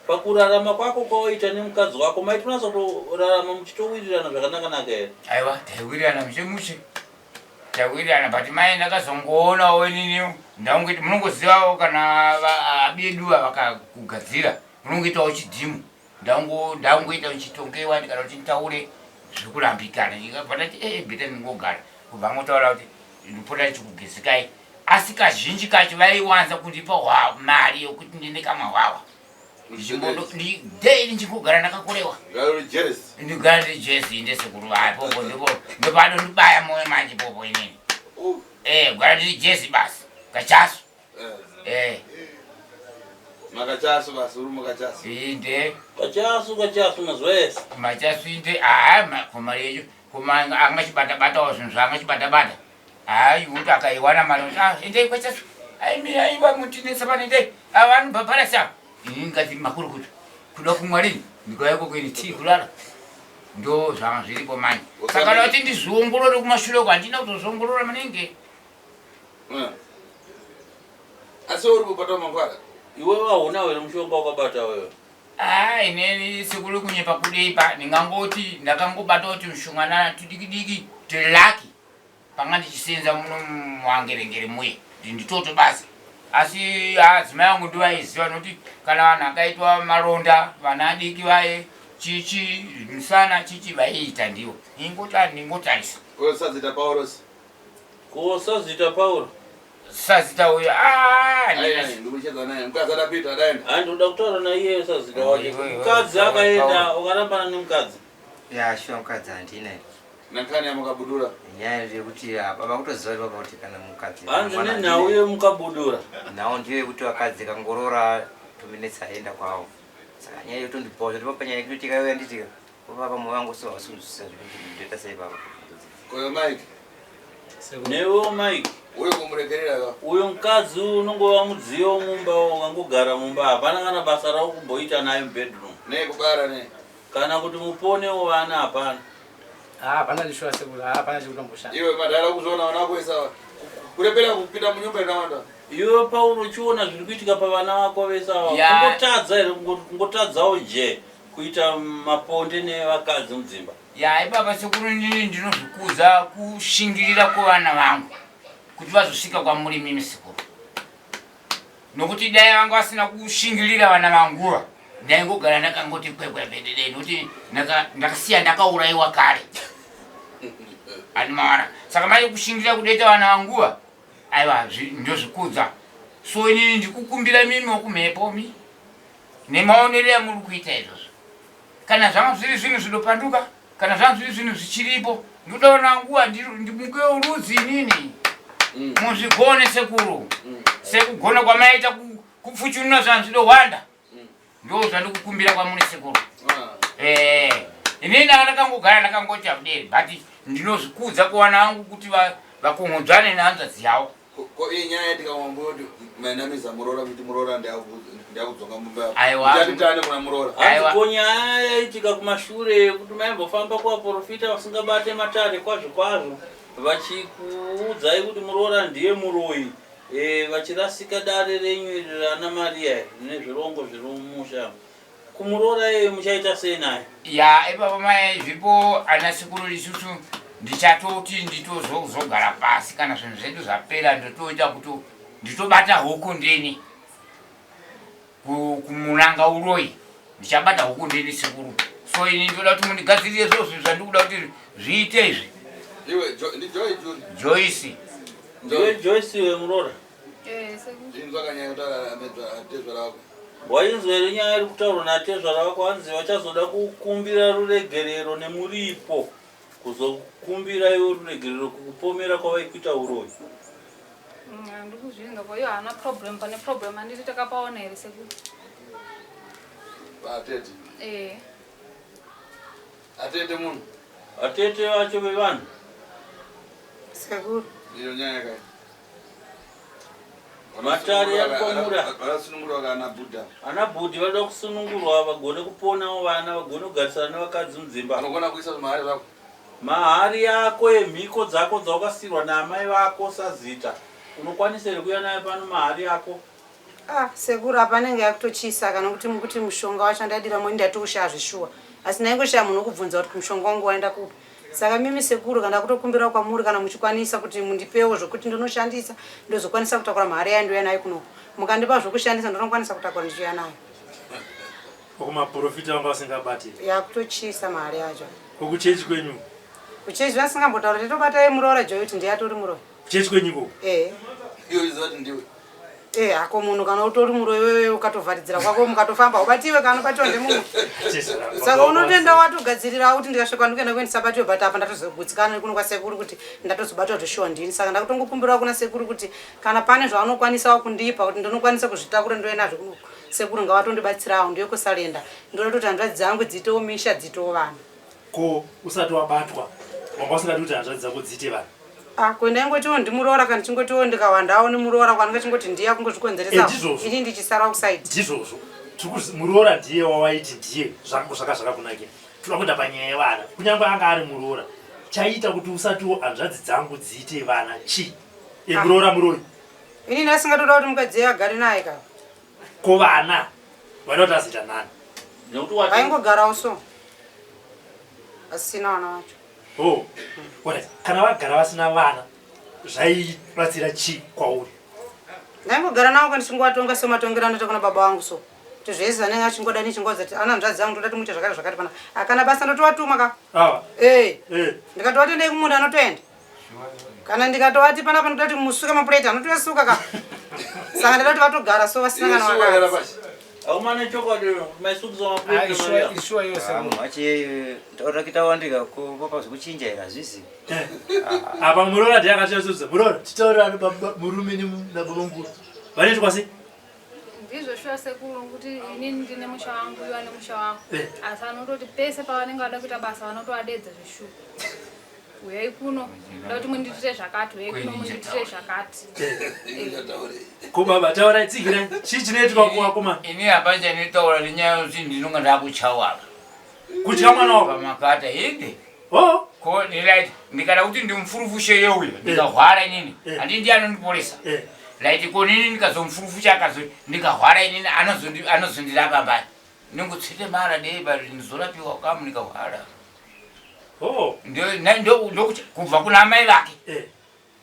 Pakurarama kwako kwawaiita nemukadzi wako maitonatsa kutorarama muchitowirirana zvakanaka-naka here? Aiwa, taiwirirana mushe mushe. Taiwirirana but mai ndakazongoonawo inini ndaungoti munongozivawo kana abedu vakakugadzira munongoitawo chidhimu. Ndaungoita ndichitongewa ndikada kuti nditaure zvekurambikana. Ndikabva ndati eh better ndingogara. Kubva angotaura kuti ndopota ndichikugezekai. Asi kazhinji kacho vaiwanza kundipa mari yokuti ndiende kamwa hwahwa. Daily ndichingogara ndakakorewa. Ndigara ndiri jesi inde sekuru vaya popo ndipo ndopadondibaya moyo manje popo inini. Eh, gara ndiri jesi basi. Kachasu. Eh. Makachasu basi uri makachasu. Inde. Kachasu kachasu mazuva ese. Machasu inde ah kumari yecho kuma angachibata batawo zvinhu zvaangachibata bata. Hayi kuti akaiwana mari kuti ah endei kwachasu. Aimi aiwa mutinetsa pano endei. Ava vanobhabhara sa. Ini ngati makurukuta. Kuda kumwa rini? Ndikauya ikoko ini tii kulala. Ndo zvanga zviripo manje. Saka da kuti ndizviongorore kumashure uko handina kuzozviongorora maningi. Asi uri kubata mangwara? Iwewe hauna here mushonga wakabata wewe? Ah, inini sekuru kunyepa kudei pa ndingangoti ndakangobata kuti mushonganana tudikidiki telaki panga ndichisenza muno muangerengere muye nditoto basi asi adzimai angu ndivaiziva nokuti kana vanhu akaitwa maronda vana adiki vaye chichi musana chichi vaiita ndivo ndingotarisa sazita paurosi ko sazita pauro sazita uyo ah, ndikuda kutaura naiye sazita wacho mukadzi akaenda ukarambana nemukadzi ya shuwa mukadzi handina Nankani yamukabudura. Nyaya ndeyekuti ah, baba kutoziva baba kuti kana mukadzi. Hanzi nenhau yemukabudura. Nhau ndiyo yekuti vakadzi kangorora 2 minutes aenda kwavo. Saka nyaya yotondibhowa zvoti papa nyaya yekuti tikauya nditi baba moyo wangu so hausi zvekuti ndoita sei baba. Koyo Mike. Newewo Mike. Uyo kumuregerera ka. Uyo mukadzi unongova mudziyo mumba ukangogara mumba hapana kana basa rako kumboita naye mubedroom. Ne kubara ne. Kana kuti muponewo vana hapana. Ah, hapana chishuwa sekuru, ah, hapana chekutomboshanda. Iwe madhara kuzviona vana vako vese ava. Kurepera kupinda munyumba inawanda. Iwe Pauro uchiona zviri kuitika pavana vako vese ava. Kungotadza here kungotadzawo je kuita maponde nevakadzi mudzimba. Ya ipapa sekuru inini ndinozvikudza kushingirira kwevana vangu kuti vazosvika kwamuri mimi sekuru. Nokuti dai vanga vasina kushingirira vana vanguva. Ndaingogara ndakangoti kwekwe bhedede nokuti ndakasiya ndakauraiwa kare. Ani mawana. Saka mai kushingira kudoita vana vanguva aiwa ndozvikudza. So inini ndikukumbira mimi wokumhepo mi nemaonero amuri kuita izvozvo. Kana zvanga zviri zvinhu zvinopanduka, kana zvanga zviri zvinhu zvichiripo, ndoda vana vanguva ndimukewo rudzi inini. Muzvigone sekuru. Sekugona kwamaita kupfuchunura zvanhu zvinowanda. Ndo zvandikukumbira kwamuri sekuru. Eh, inini ndakangogara ndakangoti akuderi but ndinozvikudza kuwana vangu kuti vakungudzane nehanzvadzi yavo. Ko iyi nyaya tikamamboti mainamisa muroora kuti muroora ndakudzoka mumba. Aiwa. Uchatitane kuna muroora. Hanzi ko nyaya yaitika kumashure yekuti maimbofamba kuvaporofita vasingabate matare kwazvo kwazvo vachikuudzai kuti muroora ndiye muroyi e, vachirasika dare renyu iri rana Maria iri rine zvirongo zviri mumusha kumuroora iyoyo muchaita sei naye? Ya ipapo mai zvipo ana sekuru isusu ndichatoti nditozogara pasi kana zvinhu zvedu zvapera ndotoita kuti nditobata huku ndini kumunanga uroyi ndichabata huku ndini sekuru so ini ndoda kuti mundigadzirire zvoo zvinhu zvandikuda kuti zviite izvi. Iwe ndi Joy Juni. Joyce. Ndiwe Joyce wemuroora? Eh, sekuru. Inzwa kanyaya kutaura atezvara wako. Wainzwa here nyaya iri kutaurwa natezvara wako hanzi vachazoda kukumbira ruregerero nemuripo kuzokumbira iwe ruregerero kukupomera kwavaikuita uroyi. Handikuzvinzwa ko iyo haana problem pane problem handiti takapaona here sekuru? Atete. Eh. Atete munhu. Atete vacho vevanhu. Sekuru. Iyo nyaya kai. Matare akwamura. Vakasunungurwa kana Buddha. Ana bhudhi vanoda kusunungurwa vagone kuponawo vana vagone kugarisana nevakadzi mudzimba. Unogona kuisa zvimahari zvako. Mahari yako yemhiko dzako dzawakasiirwa naamai vako sazita unokwanisa here kuuya nayo pano mahari yako? Ah, sekuru apa anenge akutochisa kana kuti mukuti mushonga wacho andadira moni ndatoushaya zveshuwa asi ndaingoshaya munhu wekubvunza kuti mushonga wangu waenda kupi saka mimi sekuru kana kutokumbira kwamuri kana muchikwanisa kuti mundipewo zvokuti ndonoshandisa ndozokwanisa kutakura mari yayo ndouya nayo kunoku mukandipa zvokushandisa ndonokwanisa kutakura ndichiuya nayo. Ko maporofita vanga vasingabati? Yakutochisa mari yacho. Ko kuchechi kwenyu? Kuchechi vasingambotaura titobatai muroora Joy kuti ndiye atori muroyi. Kuchechi kwenyu ikoko? Eh. Iwe uchiziva kuti ndiwe. Eh, hako munhu kana utori muroyi wewe ukatovharidzira kwako mukatofamba ubatiwe kana ubatiwa ndemumwe. Saka unotenda watogadzirira kuti ndikasvika ndikuenda kuendesa batiwe but apa ndatozogutsikana nekuno kwasekuru kuti ndatozobatwa kuti shuwa ndini. Saka ndakutongokumbirawo kuna sekuru kuti kana pane zvaanokwanisawo kundipa kuti ndinokwanisa kuzvitakura ndouya nazvo kuno sekuru ngavatondibatsirawo ndiyo kusalenda. Ndoda kuti hanzvadzi dzangu dziitewo misha dziitewo vana. Ko usati wabatwa wanga usingadi kuti hanzvadzi dzako dziite vana? Ah, ko ndaingotiwo ndimuroora kana ndichingotiwo ndikawandawo nemuroora kwanenge achingoti ndiye akungozvikonzeresa Eh, ndizvozvo. ini ndichisara kuside. Ndizvozvo. Tiri kuzi muroora ndiye wawaiti ndiye zvangu zvaka zvakakunakira. Toda kuenda panyaya yevana. Kunyange anga ari muroora chaiita kuti usatiwo hanzvadzi dzangu dziite vana chii? Eh, Ah. muroora muroyi. Ini ndasingatoda kuti mukadzi agare naye ka. Ko vana vaida kuti azoita nani? Nekuti wati Vaingogarawo so. Asina vana vacho. Oh, alright. Kana vagara vasina vana zvaibatsira chii kwauri? Ndaingogara navo kandichingovatonga sematongero anoita kuna baba vangu so. Kuti zvese zvanenge achingoda nichingoudza kuti ana hanzvadzi dzangu ndoda kuti muite zvakati zvakati pana. Akana basa ndotovatuma ka. Ava. Eh. Eh. Ndikatovati endai kumunda anotoenda. Kana ndikatovati panapa ndoda kuti musuke mapureti anotoyasuka ka. Saka ndoda kuti vatogara so vasina kana vakadzi. Aumane chokwadi maisukisa mapureti Maria. Ishuwa iyo sekuru. Machi taura kitawandika ko papa zvikuchinja here hazvisi. Apa muroora ndiye akatiyasudza. Muroora titaurirane baba murume nababa mukuru. Vanoitwa sei? Ndizvo shuwa sekuru kuti inini ndine musha wangu iwo ane musha wako Eh. asi anototi pese pavanenge vada kuita basa vanotovadedza zveshuwa uyai kuno ndoda kuti mundiitire zvakati uyai kuno mundiitire zvakati Ko baba taurai tsigirai. Chii chinoitwa kuvakomana? Ini hapana chandinotaura nenyaya yekuti ndinonga ndakuchawa apa. Kutya mwana wako? Pamakata hende. Oh. Ko right ndikada kuti ndimufurufushe yeuyo ndikahwara inini. Handii ndiye anondiporesa. Right ko nini ndikazomufurufusha akazo ndikahwara inini anozondi anozondirapa mbani. Ndingotsvete mara dei but ndizorapiwa kamu ndikahwara. Oh. Ndo ndo ndo kubva kuna amai vake.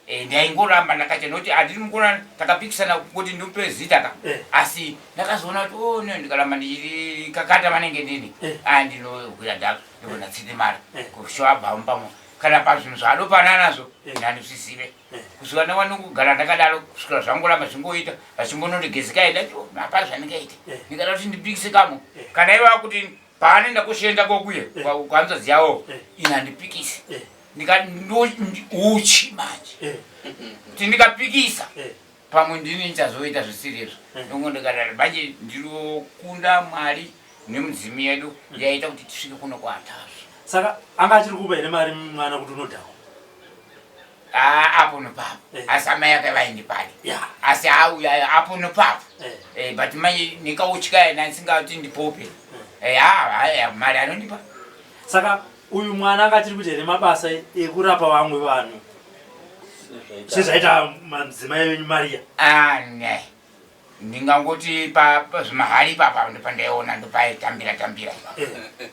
Eh, ndaingoramba ndakaita nokuti handiri mukona takapikisana kuti ndimupe zita ka Eh. asi ndakazoona kuti o oh, no ndikaramba ndichikakata manenge ndini Eh. a ndinohwira dhaka ndogona tsine mari Eh. kushoabva mupamwe kana pazvinhu zvaanopanana nazvo Eh. ndandizvizive Eh. kusvika ndawanokugara ndakadaro kusvikira zvangoramba zvingoita vachingonondigezeka enda hapana zvandingaite Eh. ndikada kuti ndipikise kamwe Eh. kana iva kuti paanoenda kushenda kokuye Eh. kwanzodzi yawo Eh. ini handipikisi Eh. uchi manje Eh. kuti ndikapikisa Eh. pamwe ndini ndichazoita zvisiri izvo Eh. ndongo ndikadaro manje ndinokunda mwari nemudzimu yedu yaita kuti tisvike kuno kwatasva Saka anga achiri kupa here mari mwana kuti unodhakwa? Ah, apo nopapo Eh. asi amai ake vaindipali Ya. asi auya apo nopapo Eh. Eh, but manje nikautya ena ndisingati ndipope Eh, ah, ah, mari anondipa Saka uyu mwana anga achiri kuita here mabasa ekurapa vamwe vanhu sezvaita madzimai venyu Maria? Ah, ne ndingangoti pazvimahari ipapa ndopandaiona ndopaitambira tambira Eh.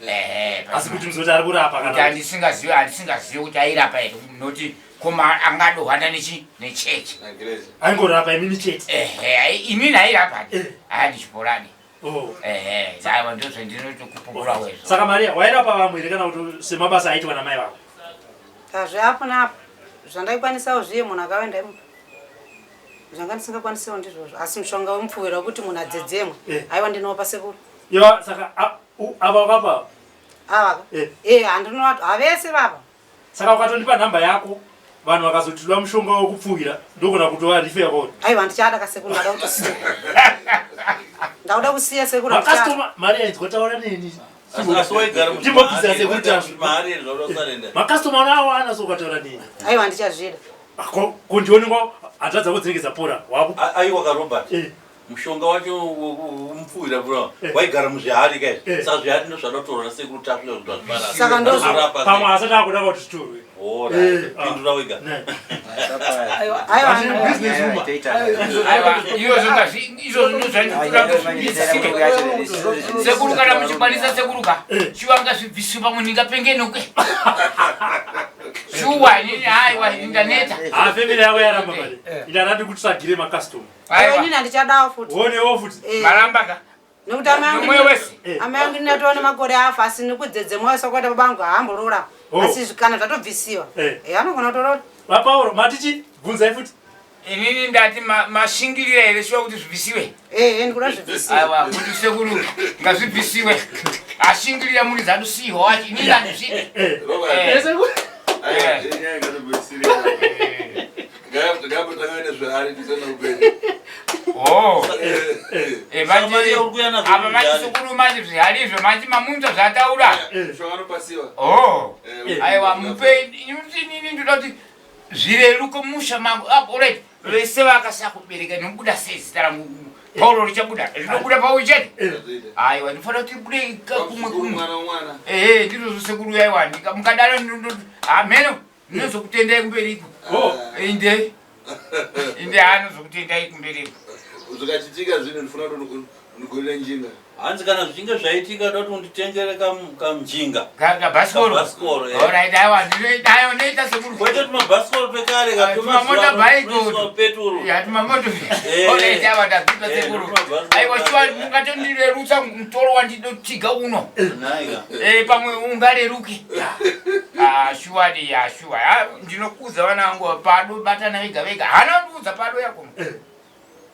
Ehe, Asi kuti muzoti ari kurapa kuti kana handisingazivi handisingazivi kuti airapa here noti koma angadohwanda nechi nechechi aingorapa imini chete. ehe inini airapa Eh. handichiporani Oh. ehe aiwa ndozvendinotokupupura wezvo Saka Maria wairapa vamwe here kana kuti semabasa aitwa namai vako? Zveapo neapo zvandaikwanisawo zviye munhu akauya ndaimupa zvanga ndisingakwanisiwo ndizvozvo asi mushonga wemupfuwira wekuti munhu adzedzemwe Eh. aiwa ndinopa sekuru Iva saka ava wakapa avaka Eh. e handinovat havese vava saka ukatondipa nhamba yako vanhu vakazotiwa mushonga wekupfuwira ndogona kutova rife yakaona. aiwa handichada kasekuru ndada kutosiya ndauda kusiya sekuru handichada Makastoma Maria inzwa taura neni. Asi waigara Ndimbobvisa sekuru tasvu. muzvimahari here zvauda kusarenda Makastoma unoawana so ukataura neni. aiwa handichazvida Kondionekwa hanzvadzi dzako dzinenge dzapora waku Aiwa karobert Eh. mushonga wacho womupfuwira pura Eh. waigara muzvihari Eh. kaizvi saka zvihari ndozvada kutorwa nasekuru tasvu kuti azviparara Saka ndozvo- pamwe asati akuda kuti zvitorwe. Eh, ah. pindura wega Ne. aiwa Asi business woman. aiwa izvozvo izvozvo ndozvandikuda kuzvibvisike sekuru kana muchikwanisa sekuru ka Eh. shuwa ngazvibviswe pamwe ndingapengenuke shuwa inini aiwa ini ndaneta Ah, family yako yaramba mari. Ina kuti tsvagire makastoma. aiwa aiwa inini handichadawo futi Uonewo futi. Eh, maramba ka nekuti amai angu nomwoyo wese Eh. amai angu ndinatoona makore afa asi nekudzedzemwa sakuita babangu haamborora Oh. asi kana zvatobvisiwa Eh. Eh, anogona kutorora VaPauro matichi bvunzai futi. inini ndati mashingirira here shuwa kuti zvibvisiwe ehe ndikuda zvibvisiwa aiwa kuti sekuru ngazvibvisiwe ashingirira muri dzanosiyiwa wacho inini handizvidi Eh. Eh. Oh. Eh, Saka Maria uri kuuya nazvo apa manje zvihari. sekuru manje zvihari izvo manje mamunzwa zvataura oh aiwa mupe inini ndoda kuti zvireruke musha mangu Ah, alright vese vakasakubereka nobuda sei zita rangu pauro richabuda rinobuda pauri chete aiwa ndinofanira kuti ribude kumwe kumwe ehe ndizvozvo sekuru aiwa mukadaro hameno ndinozokutendai kumberiko Oh. inde inde haanozokutendai kumberiko zvikachitika zvinhu ndifuna kuti ndigorere njinga hanzi kana zvichinge zvaitika da kuti unditengere kamjinga kabhasikoro Kabhasikoro, eh. alright aiwa ndinoita ndinoita sekuru kwete tumabhasikoro twekare Ah, tumamotorbike peturu Ya, tumamoto Eh. alright aiwa ndazviita Eh, sekuru tumabhasikoro. aiwa shuwa mungatondirerutsa mutoro wandinotiga uno naika Eh, pamwe ungareruke Ah, shuwa di ya shuwa Ah, ndinokuudza vana vangu pado batana vega vega hana kundiudza pado yako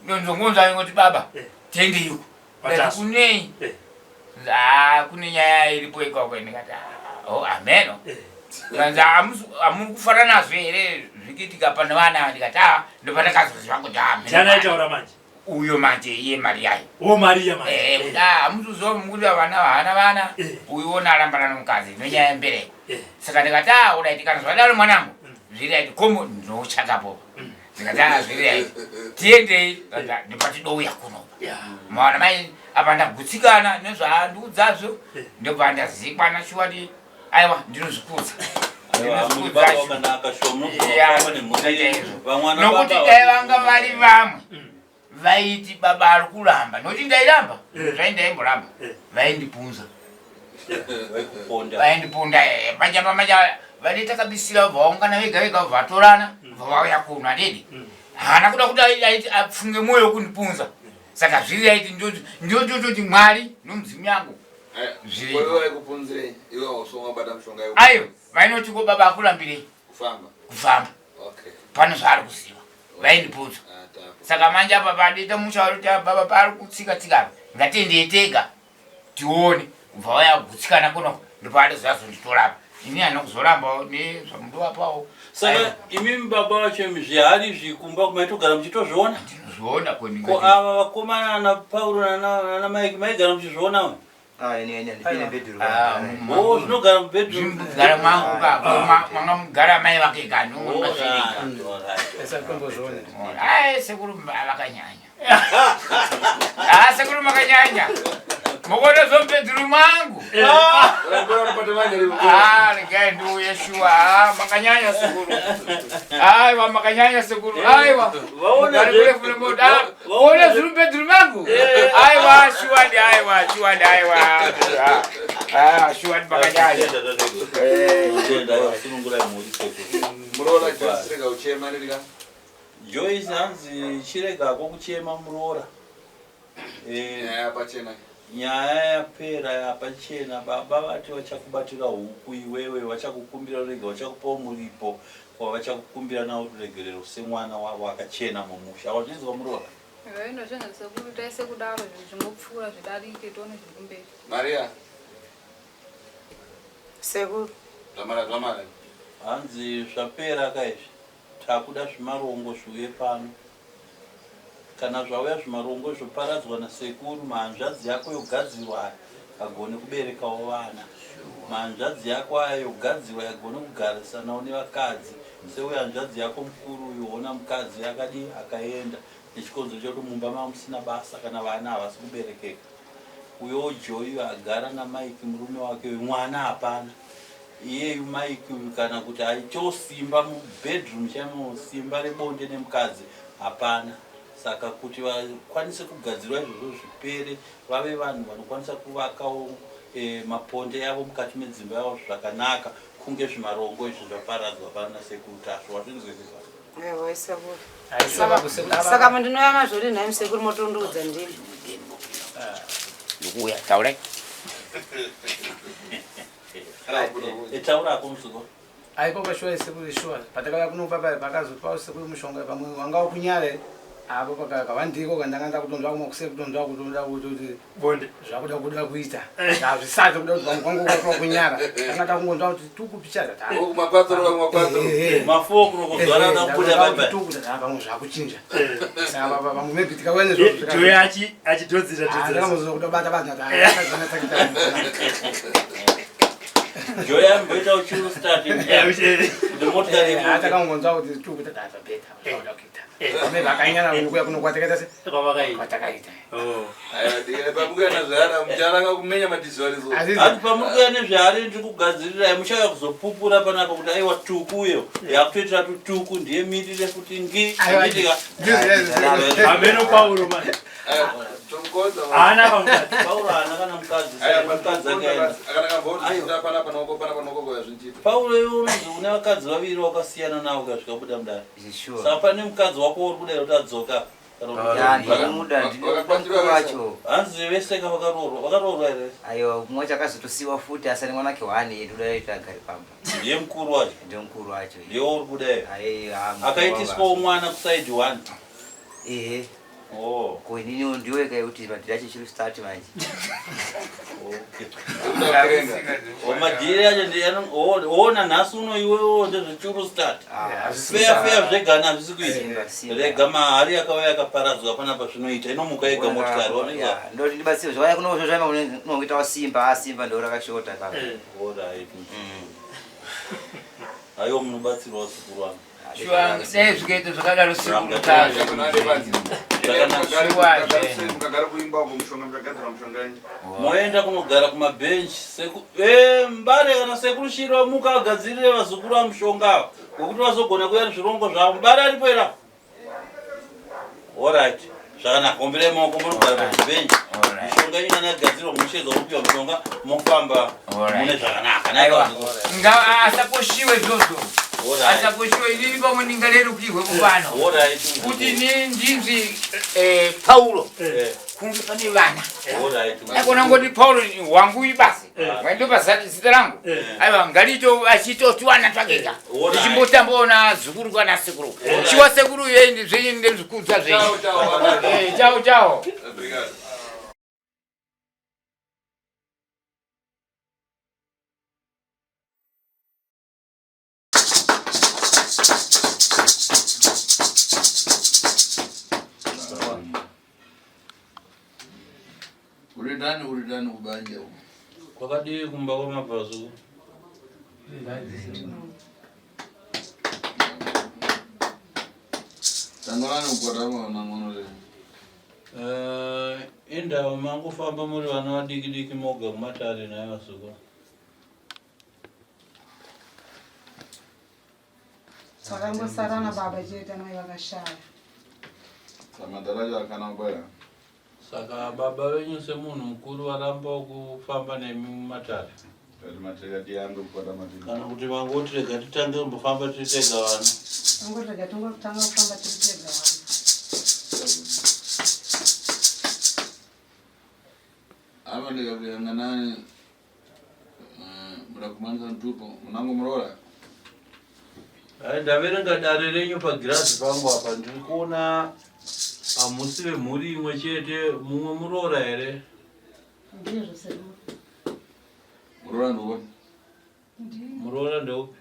ndonzongonza ngoti baba Eh. tendeiuko ndati Vatasvu. kunei Eh. Ah, kune nyaya iripo ikoko ndikati ah, oh ameno Eh. kanzi hamuri kufara nazvo here zvikiitika pane vana ava ndikati a ndopandakazoziva kuti ah, Ndiani ameno aitaura manje? uyo manje iye mari yayo Oh Maria manje. Eh, kuti ah, hamuzoziva mukuti vana hana vana Eh. uyu wona arambana nomukadzi nonyaya yembereko Eh. saka ndikati a uraiti kana zvadaro mwanangu zviri aiti komo ndinochakapo ndikati a zviri aiti tiendei ndopatidouya kunopa Yeah. maona mai apa ndagutsikana nezvaandiudzazvo Eh. ndobva ndazikwana shuwadi aiwa ndinozvikudza Muri baba wakanaka shuwa munogona nemhuri yenyu. Vamwana nokuti baba dai vanga vari vamwe vaiti baba ari kuramba nokuti ndairamba Eh. zvaindaimboramba Eh. vaindipunza vaikuponda vaindiponda pachapa macha vanoita kabisira vaungana vega vega vatorana kubva vauya kuno handidi haana kuda kuti aiti afunge mwoyo wekundipunza saka zviri aiti ndototi mwari nomudzimu yangu zvirikupunzirei iwe usongabata mushonga ayo vainoti ko baba akurambirei kufamba kufamba pane zvaari kuziva vaindipunza ah, saka manje apa padita musha varikuti ah, baba paari kutsika tsika apa ngatiendei tega tione kubva vaya kugutsikana kunoko ndopaari zvazonditorapa ini handina kuzorambawo nezvamundovapawo saka imimi baba vacho imi zvihari izvi kumba maitogara muchitozviona ndinozviona ko ava vakomana ana pauro nana maiki maigara muchizviona Ah, ini ini ndipinde bedroom. Ah, Oh, zvinogara mubedroom. Zvinogara mangu ka manga mugara mai vake kani unozvirika. Ai sekuru vakanyanya. Ah sekuru makanyanya. Mukona zvomubedroom mangu. Ah regai ndiuye shuwa. Ah makanyanya sekuru. Aiwa makanyanya sekuru. Aiwa. Vaona Vaona zviri mubedroom mangu. Aiwa shuwa ndi aiwa shuwa ndi aiwa. Ah shuwa ndi makanyanya. Muroora Joyce rega uchema rega. Joyce hanzi chiregako kuchema muroora. Eh, Nyaya yapachena. Nyaya yapera yapachena baba vati vachakubatira huku iwewe vachakukumbira rega vachakupawo muripo wavachakukumbira nawo ruregerero semwana wavo akachena mumusha wazvinzwa muroora Vaenda zvenga sekuru taise kudaro zvinhu zvingopfuura zvidarike tione zviri kumberi. Maria. Sekuru. Zvamara zvamara. Hanzi zvapera ka izvi takuda zvimarongo zviuye pano. Kana zvauya zvimarongo zvoparadzwa nasekuru mahanzvadzi yako yogadzirwa aya agone kuberekawo vana. Mahanzvadzi yako aya yogadzirwa yagone kugarisanawo nevakadzi seuyo hanzvadzi yako mukuru uyu hona mukadzi akadii akaenda nechikonzero chekuti mumba mamusina basa kana vana havasi kuberekeka. Uyowo Joy uyo agara naMike murume wake uyu mwana hapana. Iyeyu Mike uyu kana kuti aitewo simba mubedroom chaimo simba rebonde nemukadzi hapana. Saka kuti vakwanise kugadzirwa izvozvo zvipere vave vanhu vanokwanisa kuvakawo e, maponde yavo mukati medzimba yavo zvakanaka kunge zvimarongo izvi zvaparadzwa pana sekuru Tasvu wazvinzwisisa? Ewa sekuru. Saka mandinouya nazvo rini nhai sekuru motondiudza ndini. Ndikuuya taurai. Taura hako muzukuru. Aikoko shuwa sekuru shuwa patakauya kuno papa pakazotipa sekuru mushonga pamwe wanga wakunyare apo pakavandiko kandanga ndakutonzwa kumwe kuseri kutonzwa kutoda kuti bonde zvakuda kuda kuita hazvisati kuda kuti pamwe kwangu kwatwa kunyara tanga takungonzwa kuti tuku pichaza ta mafokunokudzwara pamwe zvakuchinja saka pamwe maybe tikauya nezvojoe achidodzira dodzira kuda bata bata Joy amboita uchuru start ndimotikari takangonzwa kuti tuku tata beta zvakuda kuita maybe akanyara kuya kuno kwatakaita se kwatakaita Ati pamuri kuya nezvehari ndiri kugadzirirai muchauya kuzopupura panapa kuti aiwa tuku uyo yakutoitira tutuku ndiye mirire kuti ngi Hameno Pauro manje. Haana mukadzi. Pauro haana kana mukadzi. Mukadzi akaenda. Pauro iwe unonzi une vakadzi vaviri wakasiyana navo ukasvika kubuda mudare. Saka pane mukadzi wako uri kuda kuti adzoka. Hanzi vese ka vakaroorwa vakaroorwa here? Aiwa mumwe wacho akazotosiwa futi asi ane mwana wake one ndoda kuti agare pamba. Ndiye mukuru wacho. Ndiye mukuru wacho. Ndiye uri kuda here? Akaitiswawo mwana kusaidi one. Ehe. Oh. Ko inini ndiwe kai kuti madhiri acho chiri start manje. Okay. Madhiri acho ndiona nhasi uno iwewo ndezvechuru start. Ah, Feya feya zvegana hazvisi kuita. Rega mahari yakauya yakaparadzwa panapa zvinoita inomuka yega motikari wanizwa. Ndoti ndibatsire zvauya kuno zvaima unongoita wasimba asimba ndo rakashota papa. Eh. Alright. Aiwa munobatsirwa zukuru wangu. Shuwa dai zvikaita zvakadaro sekuru tazvo. Moenda kunogara kumabhenji seku eh, mbare kana sekuru shiri vamuka vagadzirire vazukuru vamushonga ava wekuti vazogona kuuya nezvirongo zvavo mbare aripo here apa orit zvakanaka omberai maoko munogara pachibhenji mishonga yenyu kana yagadzirwa munoshedza mopiwa mishonga mofamba mune zvakanaka Aisakoshiwe izvozvo. Asaposhiwa inini pamwe ndingarerukirwe kupano kuti ndinzi eh, Paulo eh. kunge pane vana akona ngoti Paulo wangu basi waindopa zita rangu aiwa ngarito achitotiwana twakeka ndichimbotambaona zukuru kana sekuru chiwa sekuru yendi zvenyu ndezvikudza zvenyu chao chao. Uri ndani uri ndani kubanje uko. Kwakadii kumba kwamabvazuva? Tangorani kukwatama nangono le. Eh, indawo mangofamba muri vana vadiki diki moga kumatare naye vazukuru. Takangosara nababa chete amai vakashaya. Samadharaja akana kubaya. Saka baba venyu semunhu mukuru varamba kufamba nemi mumatare. Kana kuti mangoti rega titange kumbofamba tiri tega vana. Tangoti rega tongotanga kufamba tiri tega vana. Apa ndikakuyanga nani muda kumanisa mtupo munango muroora. Hai, ndaverenga dare renyu pagirazi pangu apa ndiri kuona hamusi vemhuri imwe chete mumwe muroora here? Ndizvo sekuru. Muroora ndoupi? Muroora ndeupi?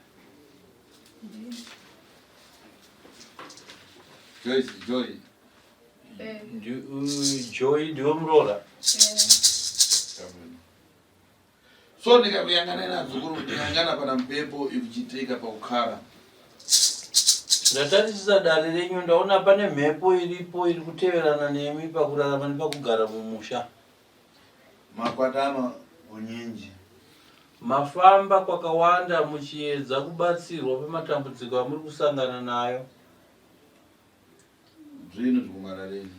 Joyce, Joy. Joy ndiwe muroora? So ndikakuyangana nadzukuru ndikangana pana mpepo ikuchitika pakukhala. Ndatarisisa dare renyu ndaona pane mhepo iripo iri kuteverana nemi pakurarama nepakugara mumusha. Makwatama unyinji. Mafamba kwakawanda muchiedza kubatsirwa pamatambudziko amuri kusangana nayo. Zvinhu zvikumara renyu.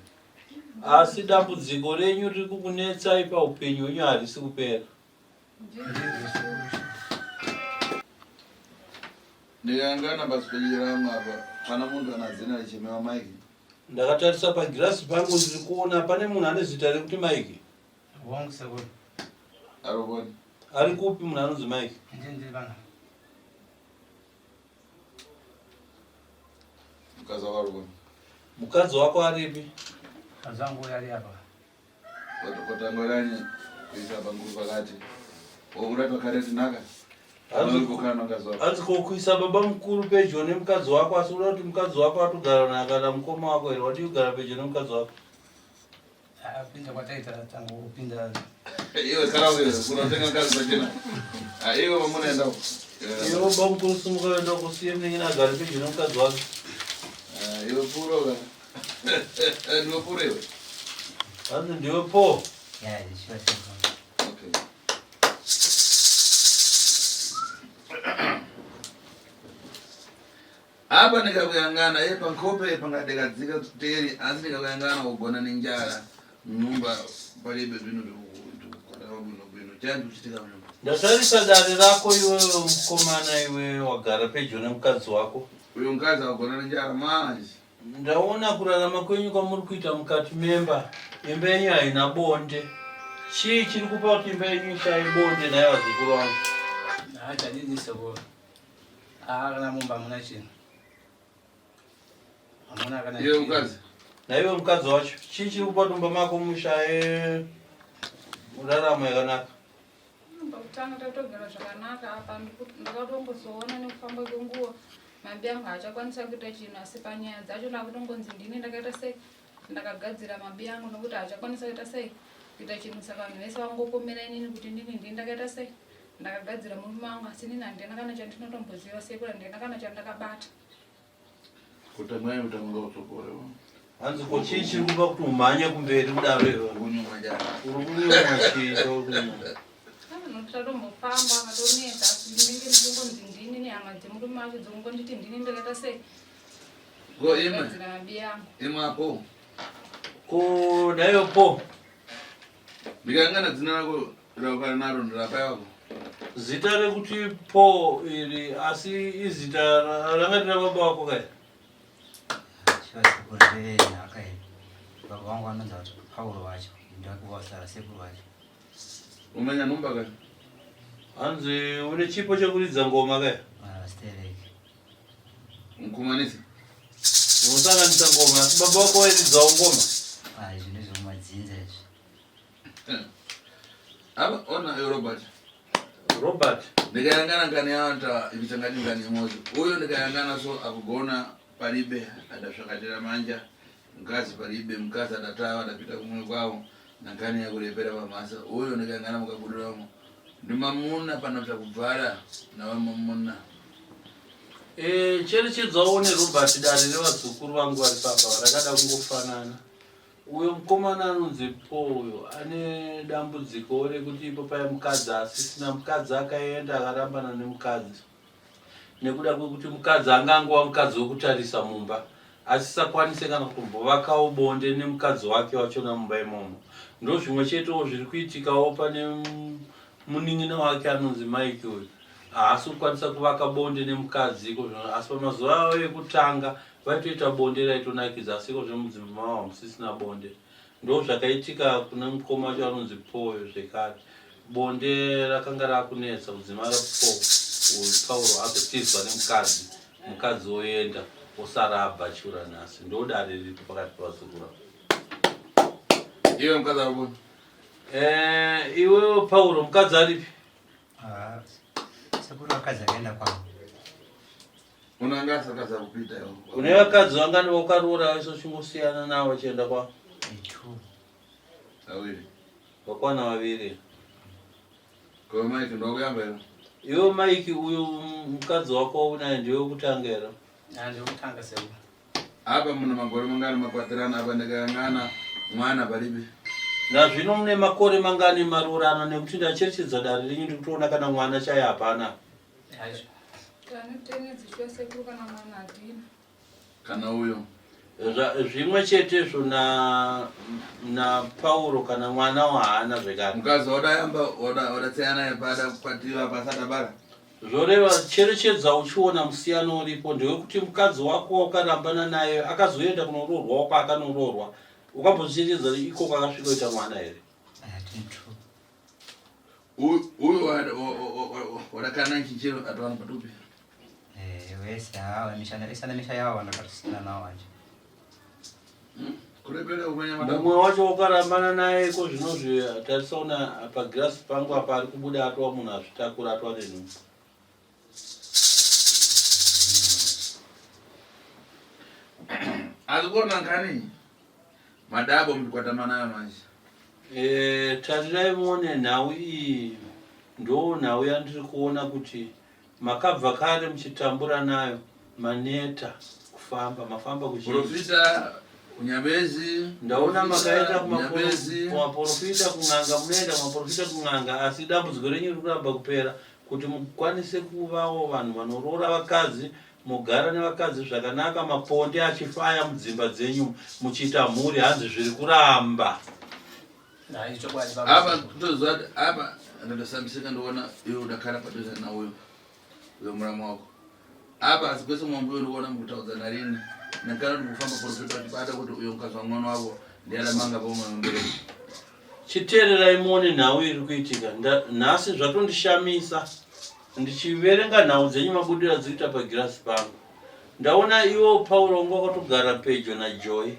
Asi dambudziko renyu riri kukunetsai paupenyu hwenyu harisi kupera. Ndikangana pasipedyo rangu apa pana munhu ana zina richimewa Mike. Ndakatarisa pagirazi pangu ndiri kuona pane munhu ane zita rekuti Mike. Wangu sekuru. Ari kupi? Ari kupi munhu anonzi Mike? Ndini bana. Mukadzi wako ari kupi? Mukadzi wako aripi? Mukadzi wangu ari apa. Kotangorani kuisa panguru pakati. Wokuda pakareti naka. Hanzi ko kuisa baba mukuru pedyo nemukadzi wako asi uda kuti mukadzi wako atogara naye kana mukoma wako here wadii kugara pedyo nemukadzi wako? Pinda kwataita tangopinda. Iwe kara wewe unotenga mukadzi pachena. Iwe vamunoenda. Iwe baba mukuru simuka uende kusiye munin'ina agare pedyo nemukadzi wake. Iwe puro ka. Ndiwe puro iwe. Hanzi ndiwe po. Yeah, sure. Okay. Apa ndikakuyangana ye pankhope pangadekadzika teri asi ndikakuyangana kugona nenjara nyumba palibe bwino bwino bwino chanzi kuchitika munyumba. Ndatarisa dare rako iwewe mukomana iwe wagara pedyo nemukadzi wako. Uyu mukadzi akugona nenjara manje. Ndaona kurarama kwenyu kwamuri kuita mukati memba, imba yenyu haina bonde. Chii chiri kupa kuti imba yenyu ishaye bonde nhai vazukuru vangu? Chadini sekuru. Kana mumba hamuna chinhu. Hamuna kana Iwe mukadzi. Naiwe mukadzi wacho, chii chiri kupa kuti mumba mako mushaye raramo yakanaka? Pakutanga tatogara zvakanaka apa ndakatombozoona nekufamba kwenguva mabi angu haachakwanisa kuita chinhu asi panyaya dzacho ndakutongonzi ndini ndakaita sei ndakagadzira mabi angu nokuti haachakwanisa kuita sei kuita chinhu saka vanhu vese vangopomera inini kuti ndini ndini ndakaita sei ndakagadzira murume wangu asi inini handina kana chandinotomboziva sekuru handina kana chandakabata. Kutamai kutanga kutsokora. Hanzi ko chii chiri kupa kuti umhanye kumberi kudaro iwe? Kunyumwa njara. Uri kunyumwa chii chauri kunyumwa? Nokuti tatombofamba akatonetsa asi ndinenge ndichingonzi ndini nehama dzemurume wacho dzongonditi ndini ndakaita sei Ko imwe. ndakagadzira mabi angu. Imwe apo. Ko naiwe po. Ndikangana dzina rako rakwana naro ndirapai wako. Zita rekuti Paul iri asi izita ranga rina baba vako kai? Sekuru ndenhaka iyi. Baba vangu vanonzi kuti Paul wacho ndakuvasara sekuru wacho. Umenya nhumba kai? Hanzi une chipo chekuridza ngoma kai? Ah, stereki. Mukumanisa. Unosanganisa ngoma asi baba vako vairidzawo ngoma? Ah, izvi ndezvemumadzinza izvi. Apa ona yo Robert. Robert. Ndikayangana ngani yawanta ibichangani ngani imodzi. Uyo ndikayangana so akugona palibe adasvakatira manja mkazi palibe mkazi adatava adapita kumwe kwawo nangani yakulepera pamasa uyo ndikayangana mukabuduramo ndimamuna panopsa kubvara nawamamuna Eh, cherechedzawo nerobert dare revazukuru vangu vari papa rakada kungofanana Uyo mukomana anonzi Paul uyo ane dambudziko rekuti ipo paya mukadzi asisina mukadzi akaenda akarambana nemukadzi nekuda kwekuti mukadzi anga angova mukadzi wekutarisa mumba asisakwanise kana kutombovakawo bonde nemukadzi wake wachona mumba imomo ndozvimwe chetewo zviri kuitikawo pane munin'ina wake anonzi Mike uyu haasi kukwanisa kuvaka bonde nemukadzi iko zvino asi pamazuva avo ekutanga vaitoita bonde raitonakidza asi iko zvino mudzimba mavo hamusisina bonde ndo zvakaitika kune mukoma wacho anonzi Paul zvekare bonde rakanga rakunetsa kudzimara Paul uyu Pauro azotizwa nemukadzi mukadzi oenda osara abhachura nhasi ndo dare riripo pakati pevazukuru iwe mukadzi aripo Eh, iwe Pauro mukadzi aripi? Ah, sekuru vakadzi akaenda kwavo. Unanga sakadza kupita iwe. Une vakadzi vangani vaukaroora vese uchingosiyana navo vachienda kwavo? Two. Vaviri. Vakwana vaviri. Ko Mike ndokuyamba iwe. Iwe Mike uyu mukadzi wako unaye ndiwe wekutanga here? Ah, ndewekutanga sekuru. Apa muna makore mangani makwatirana apa ndikayangana mwana palibe. Nazvino mune makore mangani maroorana nekuti ndacherechedza dare renyu ndikutoona kana mwana chaiye hapana. Kana uyo. Zvimwe chetezvo na na Pauro kana mwana wahaana zvekare. Mukadzi wadayamba wadatsiyana pada kwatiwa pasada bara. Zvoreva, cherechedza uchiona musiyano uripo ndewekuti mukadzi wako waukarambana naye akazoenda kunoroorwawo kwaakanoroorwa ukambozvicherechedza kuti ikoko akasvikoita mwana here? Uyu wadakana chinchero atowana patupi. Eh, wese hawa misha misha yavo vandakatisina nawo manje. Mumwe wacho wakarambana naye iko zvinozvi tarisaona pagirasi pangu apa ari kubuda atova munhu azvitakura atova nenhumbu. Ari kuona ngani madabo mbikwatama nayo manje. Eh, tarirai muone nhau iyi ndo nhau yandiri kuona kuti Makabva kare muchitambura nayo maneta kufamba mafamba kuzhinji. Profita kunyabezi. Ndaona makaenda kumaporofita kun'anga munoenda kumaporofita kun'anga asi dambudziko renyu riri kuramba kupera kuti mukwanise kuvawo vanhu vanoroora vakadzi mogara nevakadzi zvakanaka maponde achifaya mudzimba dzenyu muchiita mhuri hanzi zviri kuramba. Apa toziva kuti apa ndatosambisika ndoona iwe udakara padhuze nauyo uyo muramu wako apa asi kwese mwambo uyo ndikuona mukutaudzana rini nakana ndikufamba profita vachibata kuti uyo mukadzi wamwana wavo ndiaramanga pomwe mbereki Chiteererai muone nhau iri kuitika nhasi zvatondishamisa ndichiverenga nhau dzenyu mabudiro adzikuita pagirasi pangu Ndaona iwo Pauro wanga wakatogara pedyo naJoy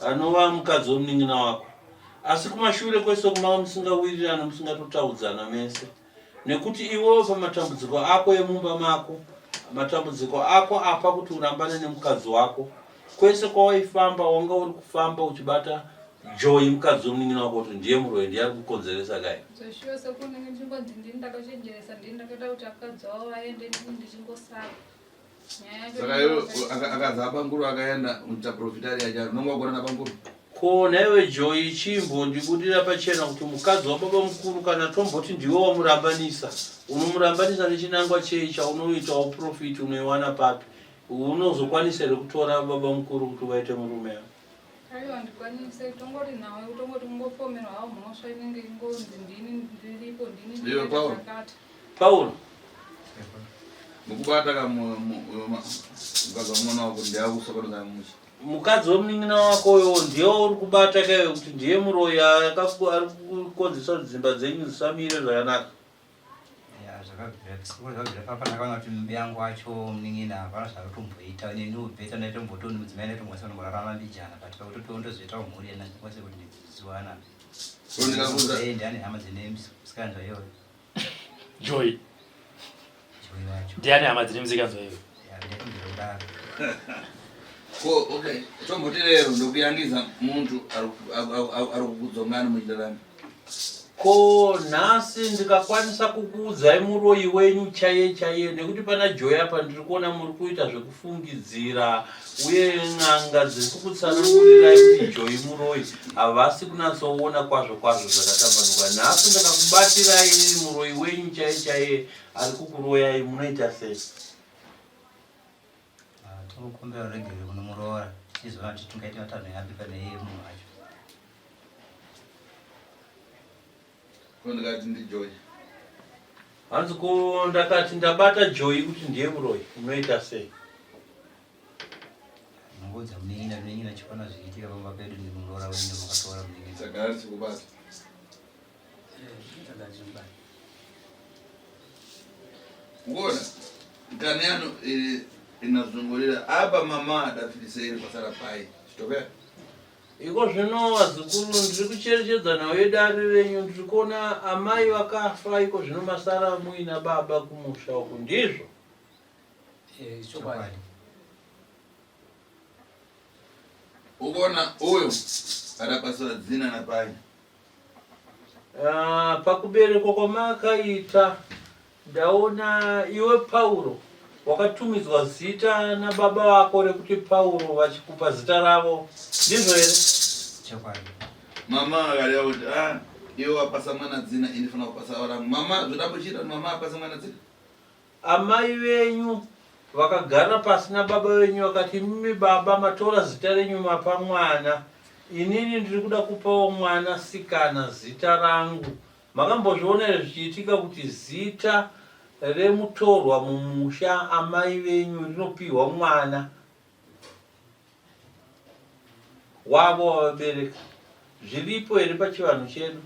anova mukadzi wemunin'ina wako asi kumashure kwese kumava musingawirirana musingatotaudzana mese nekuti iwewo pamatambudziko ako emumba mako matambudziko ako apa kuti urambane nemukadzi wako kwese kwawaifamba wanga uri kufamba uchibata Joy mukadzi wemunin'ina wako kuti ndiye muroyi ndiye ari kukonzeresa kai. Zveshuwa sekuru ndinenge ndichingonzi ndini ndakachenjeresa ndini ndakaita kuti akadzi wavo vaende ndini ndichingosara. Nyaya yacho Saka iwe akaza abanguru akaenda muchaprofita ari acharo unonga wagona nabanguru. Ko nhaiwe Joy chimbondibudira pachena kuti mukadzi wababa mukuru kana tomboti ndiwe wamurambanisa unomurambanisa nechinangwa chei chaunoitawo profit unoiwana papi unozokwanisa here kutora baba mukuru kuti uvaite murume? Aiwa ndikwanise tongori nawe kutongoti kungopomerwa hawo mhosva inenge ingonzi ndini ndiripo ndini Iwe Paul. ndakati. Pauro Mukubata ka mukadzi wamwana wako ndiyakusokonodza musha. Mukadzi wemunin'ina wako uyo ndiye uri kubata kaiwe kuti ndiye muroyi ari kukonzesa kuti dzimba dzenyu dzisamire zvakanaka. Ya, zvakabvira sekuru zvakabvira papa ndakaona kuti mumbi yangu wacho munin'ina hapana zvakutomboita neniwo bheta ndaitombotooni mudzimai ndaitombosa kunomborarama mbijana but pakutotiwo ndozoitawo mhuri yena ndikwanise kuti ndidziwana Ko ndikakuudza- Eh, ndiani hama dzine musikanzwa iyoyo Joy. Joy wacho. Ndiani hama dzine musikanzwa iyoyo? Ya, ndaitomboita kudaro. Ko okay, tomboti lero ndokuyangiza muntu ari kukudzongana muchidaramo. Ko nhasi ndikakwanisa kukuudzai muroyi wenyu chaiye chaiye nekuti pana Joy apa ndiri kuona muri kuita zvekufungidzira uye n'anga dziri kukutsanangurirai kuti Joy muroyi havasi kunatsoona kwazvo kwazvo zvakatambanuka. Nhasi ndikakubatirai inini muroyi wenyu chaiye chaiye ari kukuroyai munoita sei? Ah, Tokumbira ruregerero kuno muroora tichizoona kuti tingaite matanho yapi pane iye munhu wacho. Ko ndikati ndiJoy. Hanzi ko ndakati ndabata Joy kuti ndiye muroyi unoita sei? Ndinongoudza munin'ina munin'ina chikwana zvichiitika pamba pedu ndimuroora wenyu makatora munin'ina. Tagara tichikubata. Ngona nkani yano iri inazungulira apa mama adafiriseri pasara pai chitopera. Iko zvino vazukuru ndiri kucherechedza nhau yedare renyu ndiri kuona amai vakafa iko zvino masara muina baba kumusha uku ndizvo? Eh, chokwadi. Ukuona uyo adapasira dzina napai. Ah, pakuberekwa kwamakaita ndaona iwe Pauro wakatumidzwa zita nababa vako rekuti Pauro vachikupa zita ravo ndizvo here? Chokwadi. Mama akareva kuti ah, iwe wapasa mwana dzina ini fanira kupasa rangu. Mama zvodambuchira mama apasa mwana dzina. Amai venyu vakagara pasi nababa venyu vakati imimi baba matora zita renyu mapa mwana inini ndiri kuda kupawo mwana sikana zita rangu makambozviona here zvichiitika kuti zita remutorwa mumusha amai venyu rinopihwa mwana wavo wavabereka zviripo here pachivanhu chedu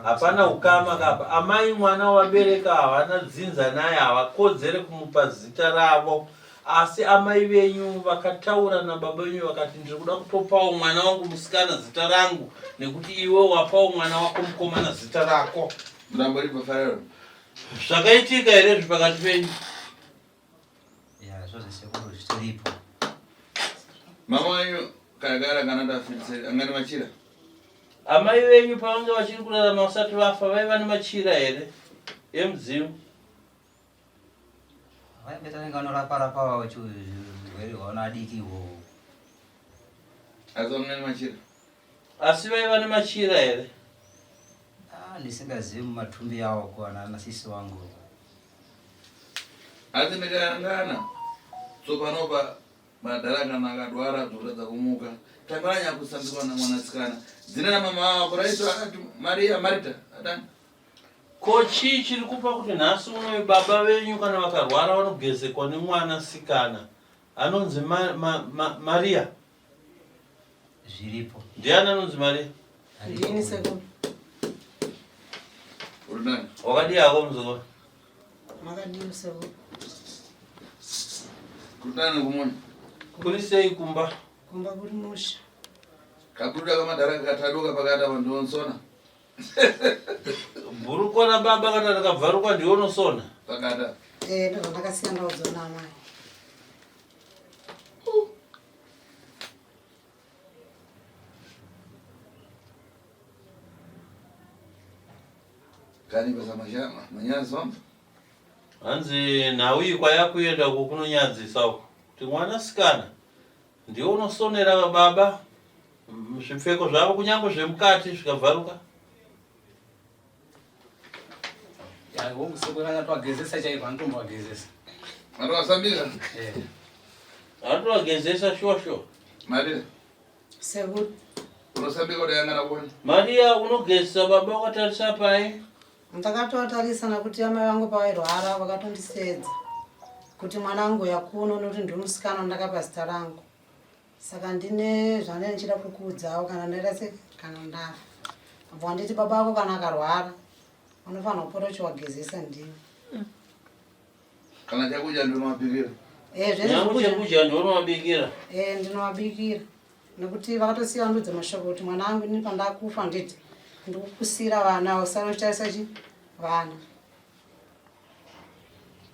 hapana ukama kapa amai mwana wavabereka havana dzinza naye havakodzere kumupa zita ravo asi amai venyu vakataura nababa venyu vakati ndiri kuda kutopawo mwana wangu musikana zita rangu nekuti iwe wapawo mwana wako mukomana zita rako zvakaitika here zvi pakati penyu Ya, zvose sekuru zvitoripo. Mama wenyu kare kare angana ndafirisa angana machira. Amai venyu pavange vachiri kurarama vasati vafa vaiva nemachira here emudzimu? Vainge tanenge vanorapa rapa zvirwere hwaona adiki ihwohwo. Asi vanga nemachira. Asi vaiva nemachira here? Ah, ndisingazivi mumatumbi awo kuwana anasisi wangu. Asi ndikayangana tsopanopa madhara kana akadwara zvotadza kumuka tanganya kusambikwa namwanasikana dzina namama wako raitwa akati Maria Marita atanga Ko chii chiri kupa kuti nhasi unoyu baba venyu kana vakarwara vanogezekwa nemwana sikana anonzi ma, ma, ma, Maria? Zviripo. Ndiani anonzi Maria? Ndini sekuru. Wakadii hako muzukuru? Makadii sekuru? Kutani kumona. Kuri sei kumba? Kumba kuri musha. Kaburuda kamadhara kataduka pakati apa ndionsona. Bhurukwa rababa kana rakabvarukwa ndiwe unosona? Pakati apa. Eh, ndozvandakasiya ndaudzwa naamai. Kani basa mashama manyazi wamva. Hanzi nhau iyi kwayakuenda uko kunonyadzisa uko kuti mwanasikana ndiwe unosonera baba zvipfeko zvavo kunyange zvemukati zvikabvaruka. Ya, hongu sekuru akatowagezesa chaiko anotombowagezesa. Anowasambira? Eh. Anotowagezesa shuwa shuwa. Marira. Sekuru. Unosambika kudayangana kuona. Maria unogezesa baba wakatarisa pai? Ndakatovatarisa nekuti amai vangu pavairwara vakatondisedza kuti mwana wangu yakuno nekuti ndiri musikana ndakapa zita rangu. Saka ndine zvandine ndichida kukuudzawo kana ndaita se kana ndafa. Abva wanditi baba vako kana akarwara unofanira kupota uchiwagezesa ndiwe. Kana chakudya ndinovabikira. Eh, zvese Nyangu zvekudya. chekudya ndinovabikira. Eh, ndinovabikira nekuti vakatosiya vandudza mashoko kuti mwana wangu ini pandakufa nditi ndikukusira vana usara uchitarisa chi vana.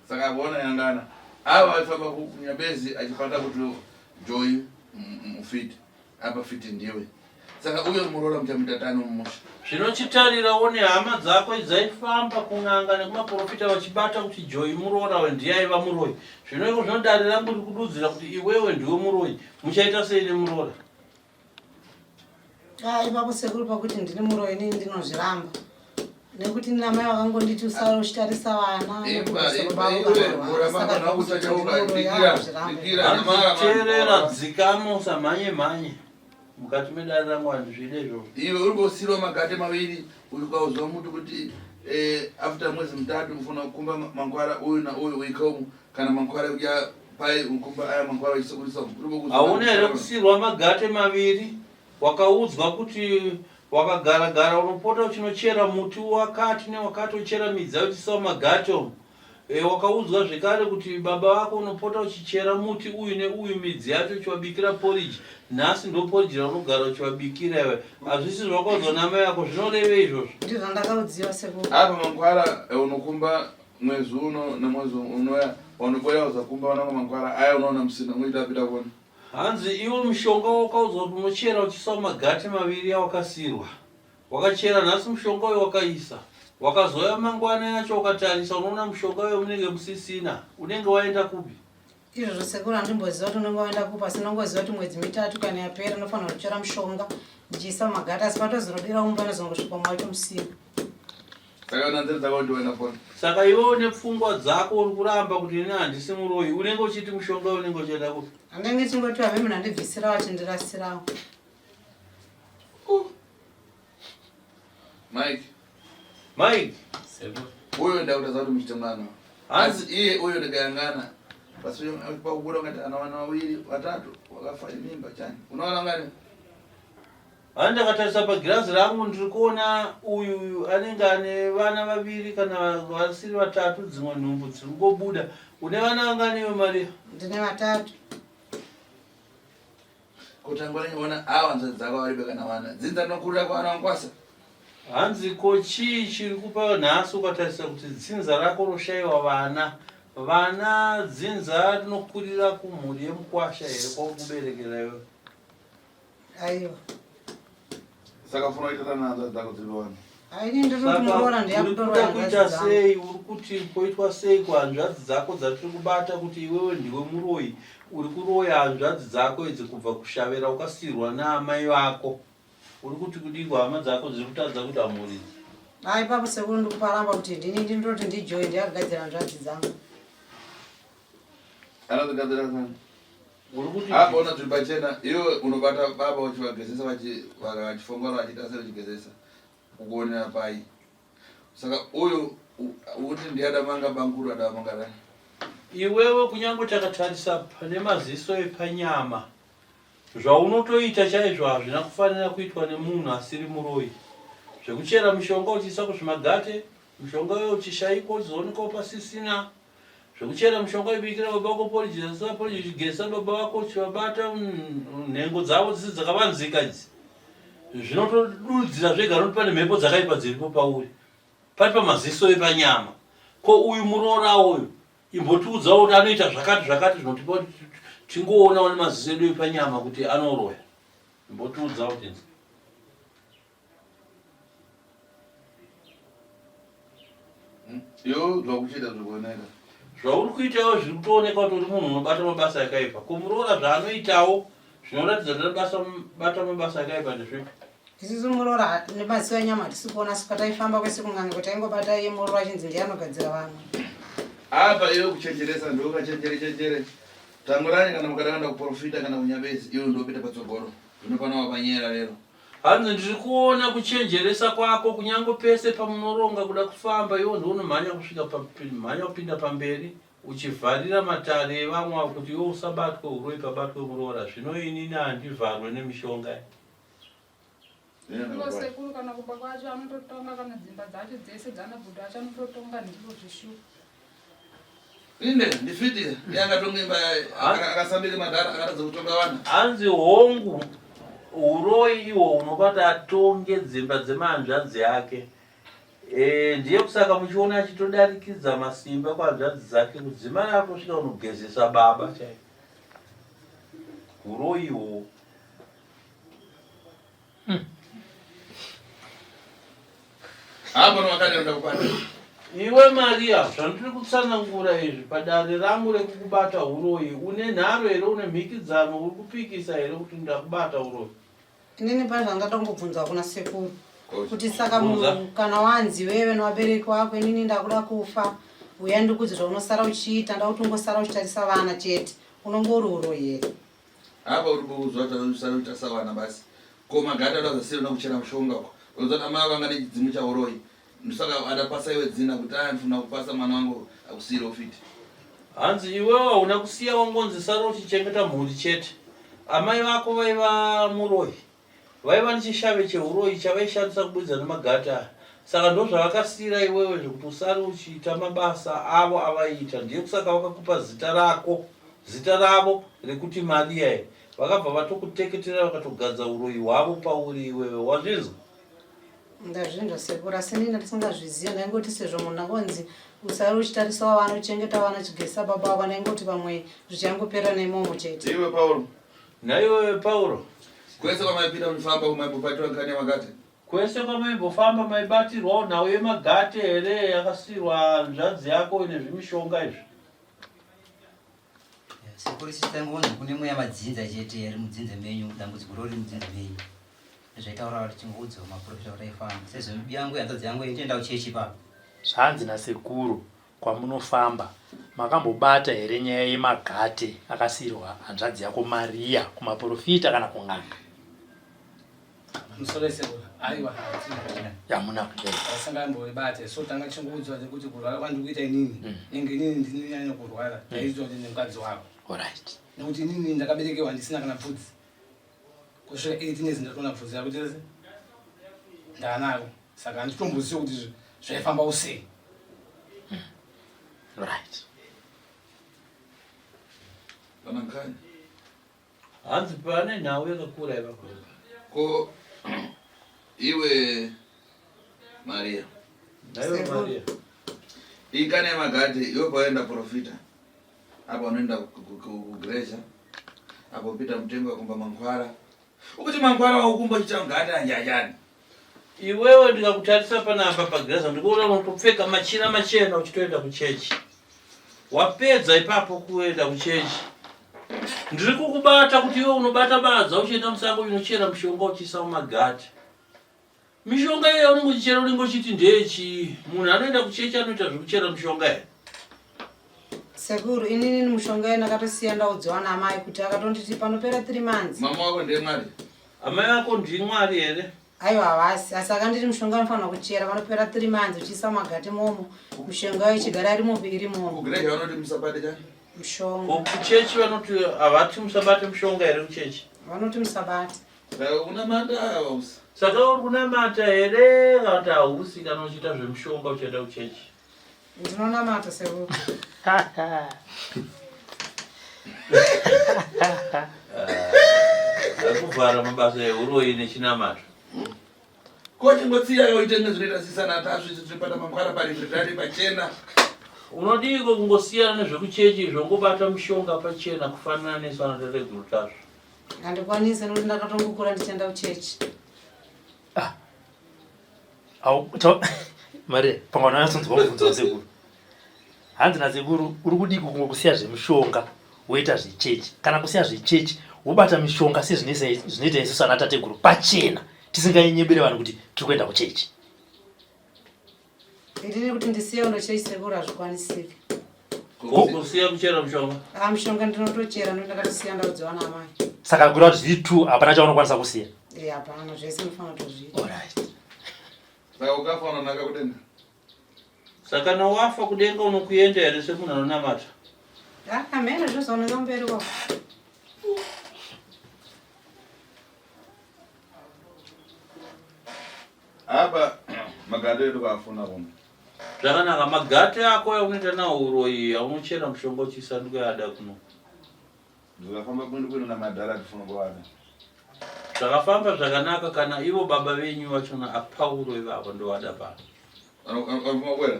Saka voona yangana. Ava vaifamba kunyabezi achipata kuti Joy mufiti. Apa fiti ndiwe. Saka uyo muroora muchamuita tano mumusha. Zvinochitarirawo nehama dzako dzaifamba kun'anga nekumaporofita vachibata kuti Joy muroora we ndiye aiva muroyi. Zvino iko zvino dare rangu riri kududzira kuti iwewe ndiwe muroyi. Muchaita sei nemuroora? Ah, ipapo sekuru pakuti ndini muroyi inini ndinozviramba nekuti nina mai vakangonditi usara uchitarisa vana teerera dzikama usamhanye mhanye mukati medare rangu handizvide izvozvo iwe uri kusiirwa magate maviri ukauzwa muti kuti eh, after mwedzi mutatu unofanira kukumba mangwara uyu nauyu uikaumu kana mangwara kudya pai ukumba aya mangwara uchisokurisa hauna here kusiirwa magate maviri Wakaudzwa kuti wakagara gara unopota uchinochera muti wakati newakati wochera midzi yayo uchiisa mumagate umu. E, wakaudzwa zvekare kuti baba vako unopota uchichera muti uyu neuyu midzi yacho uchivabikira porridge. Nhasi ndo porridge raunogara uchivabikira iwe. Hazvisi zvawakaudzwa namai vako zvinorevei izvozvo? Ndizvo zvandakaudziwa sekuru. Apa mangwara eh, unokumba mwedzi uno nemwedzi unoya wanoboya uzakumba vanonga mangwara aya unoona musina unoita apita kuona. Hanzi iwe mushonga wakaudzwa kuti unochera uchiisa mumagate maviri awakasiirwa. Wakachera nhasi mushonga uyo wakaisa. Wakazouya mangwana yacho ukatarisa unoona mushonga uyo munenge musisina. Unenge waenda kupi? Izvozvo sekuru handimboziva kuti unenge waenda kupi asi ndinongoziva kuti mwedzi mitatu kana yapera ndinofanira kuchera mushonga ndichiisa mumagate asi patozonodira umba ndozongosvika mwacho musina. Saka una nzira dzako kuti waenda pona. Saka iwe une pfungwa dzako uri kuramba kuti ini handisi muroyi unenge uchiti mushonga unenge uchienda kupi? Andenge chingoti ave munhu andibvisirawo achindirasirawo. Mike. Mike. Uyo ndakuta kuti muchite mwana. Asi iye uyo ndikayangana. Basi pakubuda ungati ana vana vaviri vatatu wakafa imimba chani. Unoona ngani? Hani ndakatarisa pagirazi rangu ndiri kuona uyu anenge ane vana vaviri kana vasiri vatatu dzimwe nhumbu dziri kungobuda. Une vana vangani iwe Maria? Ndine vatatu. Kutangwa nenyiona awa hanzvadzi dzako varibe kana vana. Dzinza rinokurira kwana wankwasa. Hanzi ko chii chiri kupa nhasi ukatarisa kuti dzinza rako roshaiwa vana. Vana dzinza rinokurira kumhuri yemukwasha here kwauri kuberekera iwe? Aiwa. Saka funa kuita nana hanzvadzi dzako dziri wani. Aini ndiri kuti muroora Saka uri ndiyakutorwa kuda hanzvadzi kuita dzangu. sei uri kuti poitwa sei kuhanzvadzi dzako dzatiri kubata kuti iwewe ndiwe muroyi uri kuroya hanzvadzi dzako idzi kubva kushavera ukasiirwa naamai vako uri kuti kudii kuhama dzako dziri kutadza kuita mhuri idzi Ai ipapo sekuru ndikuparamba kuti ndini ndinototi ndijoy ndiyakagadzira hanzvadzi dzangu. Anozigadzira sana. Uri kuti Apa una zviri pachena iwe unobata baba uchivagezesa vachifongora vachiita sei uchigezesa ukuonera pai. Saka uyu uti ndiye adamanga banguru adamanga rani. Iwewe kunyange takatarisa pane maziso epanyama zvaunotoita chaizvo hazvina kufanira kuitwa nemunhu asiri muroyi. Zvekuchera mishonga uchiisa kuzvimagate, mushonga uyo uchishaikwa uchizoonekwa pasisina. Zvekuchera mushonga ibikira baba vako porridge zasa porridge uchigeza baba vako uchivabata mm, nhengo dzavo dzisi dzakavanzika idzi zvinotodudzira zvega nokuti pane mhepo dzakaipa dziripo pauri pari pamaziso epanyama ko uyu muroora uyu imbotiudzawo kuti anoita zvakati zvakati zvinotipa kuti tingoonawo nemaziso edu epanyama kuti anoroya imbotiudzawo tinzi Iwe zvakuchiita zvikuoneka. Zvauri kuitawo zviri kutooneka kuti uri munhu unobata mabasa akaipa. Ko muroora zvaanoitawo zvinoratidza kuti anobasa bata mabasa akaipa ndezvipi? Isusu muroora nemaziso enyama hatisi kuona asi pataifamba kwese kun'anga kuti aingobata iye muroora achinzi ndiye anogadzira vamwe. Apa iwe kuchenjeresa ndiwe ukachenjere chenjere. Tangurani kana mukada kuenda kuprofita kana kunyabezi iwe ndiwe upinde patsogoro. Unopana wapanyera lero. Hanzi ndiri kuona kuchenjeresa kwako kunyange pese pamunoronga kuda kufamba iwo ndiunomhanya kusvika mhanya kupinda pamberi uchivharira matare evamwe avo kuti iwe usabatwe uroyi pabatwe muroora zvino inini handivharwe nemishonga Ivo sekuru kana kumba kwacho anototonga kana dzimba dzacho dzese dzana bhudu acho anototonga ndivo zveshuwa. Inde ndifiti ndiye akatonga imba akasambira madhara akatadza kutonga vanhu. Hanzi hongu uroyi ihwo hunobata atonge dzimba dzemahanzvadzi ake. E, ndiye kusaka muchiona achitodarikidza masimba kuhanzvadzi dzake kudzimara akutosvika kunogezesa baba chaivo. Uroyi ihwohwo. Hapo wakadenda kupata. Iwe Maria, zvandiri kutsanangura izvi padare rangu rekukubata huroyi, une nharo here, une mhikidzano, uri kupikisa here kuti ndakubata huroyi? Inini pane zvandatongobvunza kuna sekuru kuti saka munhu kana wanzi wewe nevabereki wako inini ndakuda kufa uya ndikudzi zvaunosara uchiita ndakuti ungosara uchitarisa vana chete unonge uri huroyi here? Apa uri kuudzwa kuti usare vana basi. Ko magata ada zvasiri nokuchera mushonga uko. Unoziva kuti amai vanga nechidzimu chauroyi. Ndosaka ada pasa iwe dzina kuti aya ndifuna kupasa mwana wangu akusiyire ufiti. Hanzi iwewe hauna kusiya wangonzi sara uchichengeta mhuri chete. Amai vako vaiva muroyi. Vaiva nechishave chehuroyi chavaishandisa kuburitsa nemagate aya. Saka ndozvavakasiira iwewe zvekuti usare uchiita mabasa avo avaiita. Ndiye kusaka vakakupa zita rako, zita ravo rekuti Maria iri. Vakabva vatokuteketera vakatogadza huroyi hwavo pauri iwewe. Wazvinzwa? Ndazvinzwa sekuru asi inini ndisingazvizive ndaingoti sezvo munhu angonzi usare uchitarisawo vana uchengeta vana uchigezesa baba vako ndaingoti pamwe zvichangopera neimomo chete. Iwe Pauro. Nhaiwe Pauro. Kwese kwamaipinda muchifamba kumaimbobatiwa nkani yamagate? Kwese kwamaimbofamba maibatirwawo nhau yemagate here yakasiirwa hanzvadzi yako ine zvimishonga izvi? Sekuru isu tangonzi kune mweya madzinza chete ari mudzinza menyu dambudziko rori mudzinza menyu zvaitaura kuti chingoudzwa maprofita kuti aifamba sezvo yangu hanzvadzi yangu inotoenda kuchechi ipapo. Zvanzi nasekuru Kwamunofamba makambobata here nyaya yemagate akasiirwa hanzvadzi yako Maria kumaporofita kana kun'anga? Musoro sekuru. Aiwa. Yamuna Asangamboibate so tanga chingoudzwa kuti kurwara kwandiri kuita inini nenge inini ndinonyanya kurwara ndaidzwa kuti nemukadzi wako. Alright. Nekuti inini ndakaberekewa ndisina kana bvudzi. Kusvika 18 years ndatoona bvudzi rako tese ndaanaro. Saka handitombozivi kuti zvaifamba sei. Right. Pana nkani. Hanzi pane nhau yakakura ivakura. Ko iwe Maria. Naiwe Maria. Ikane yemagate iwe pawaenda profita. Apa unoenda kugreja. Apo upita mutengo wakumba mankwara. Ukuti mankwara waukumba uchiita mugate anjajani. Iwewe ndikakutarisa panapa pagirazi ndikuona unotopfeka machira machena uchitoenda kuchechi. Wapedza ipapo kuenda kuchechi. Ndiri kukubata kuti iwe unobata badza uchienda musango unochera mushonga uchiisa mumagati. Mishonga iyo yaunenge uchichera unenge uchiti ndeyechii? Munhu anoenda kuchechi anoita zvekuchera mishonga here? Sekuru, inini mushonga iyo ndakatosiya ndaudziwa naamai kuti akatonditi panopera 3 months. Mama wako ndiye Mwari? Amai vako ndiMwari here? Aiwa havasi, asi akanditi mushonga unofanira kuchera panopera 3 months uchiisa mumagati momo, mushonga iyo ichigara irimo irimomo. Kugereja vanoti musabate chani? Mushonga. Ko kuchechi vanoti havati musabate mushonga here kuchechi? Vanoti musabate. Saka unamata hausi? Saka uri kunamata here kana kuti hausi kana uchiita zvemushonga uchienda kuchechi? Ndinonamata sekuru. Kuvhara mabasa ehuroyi nechinamato. Ko chingotsiya yoite nezvinoita sisana tasvi zvipata mangwara pari zvitari pachena. Unodiiko kungosiyana nezvekuchechi izvo ungobata mushonga pachena kufanana nesu ana tateguru tasvu. Handikwanise nekuti ndakatongokura ndichienda kuchechi. Ah. Au Mari pamwe vanonyatsonzwa mubvunzo wasekuru. Hanzi nasekuru uri kudii kungokusiya zvemushonga woita zvechechi kana kusiya zvechechi wobata mishonga sezvinoita isusu ana tateguru pachena tisinganyebere vanhu kuti tiri kuenda kuchechi. Ndini kuti ndisiye unochechi sekuru hazvikwanisiki. Kusiya kuchera mushonga? Ah, mushonga ndinotochera ndokuti ndakatosiya ndaudziwa naamai. Saka kureva kuti zviri two hapana chaunokwanisa kusiya. Eh, hapana zvese unofanira kutozviita. Alright. Saka ukafa unonaka kudenga. Saka kana wafa kudenga unokuenda here semunhu anonamata? Ah, mheno zvozooneka kumberi kwako. Apa magate edu kaafuna kuno. Zvakanaka magate ako aunoita nawo uroyi aunochera mushonga uchiisa ndikuada kuno. Zvakafamba kwenu kwenu namadhara tifuna kuwana. Zvakafamba zvakanaka kana ivo baba venyu vachona aPauro ivavo ndovada pano. Vanobvuma kuenda?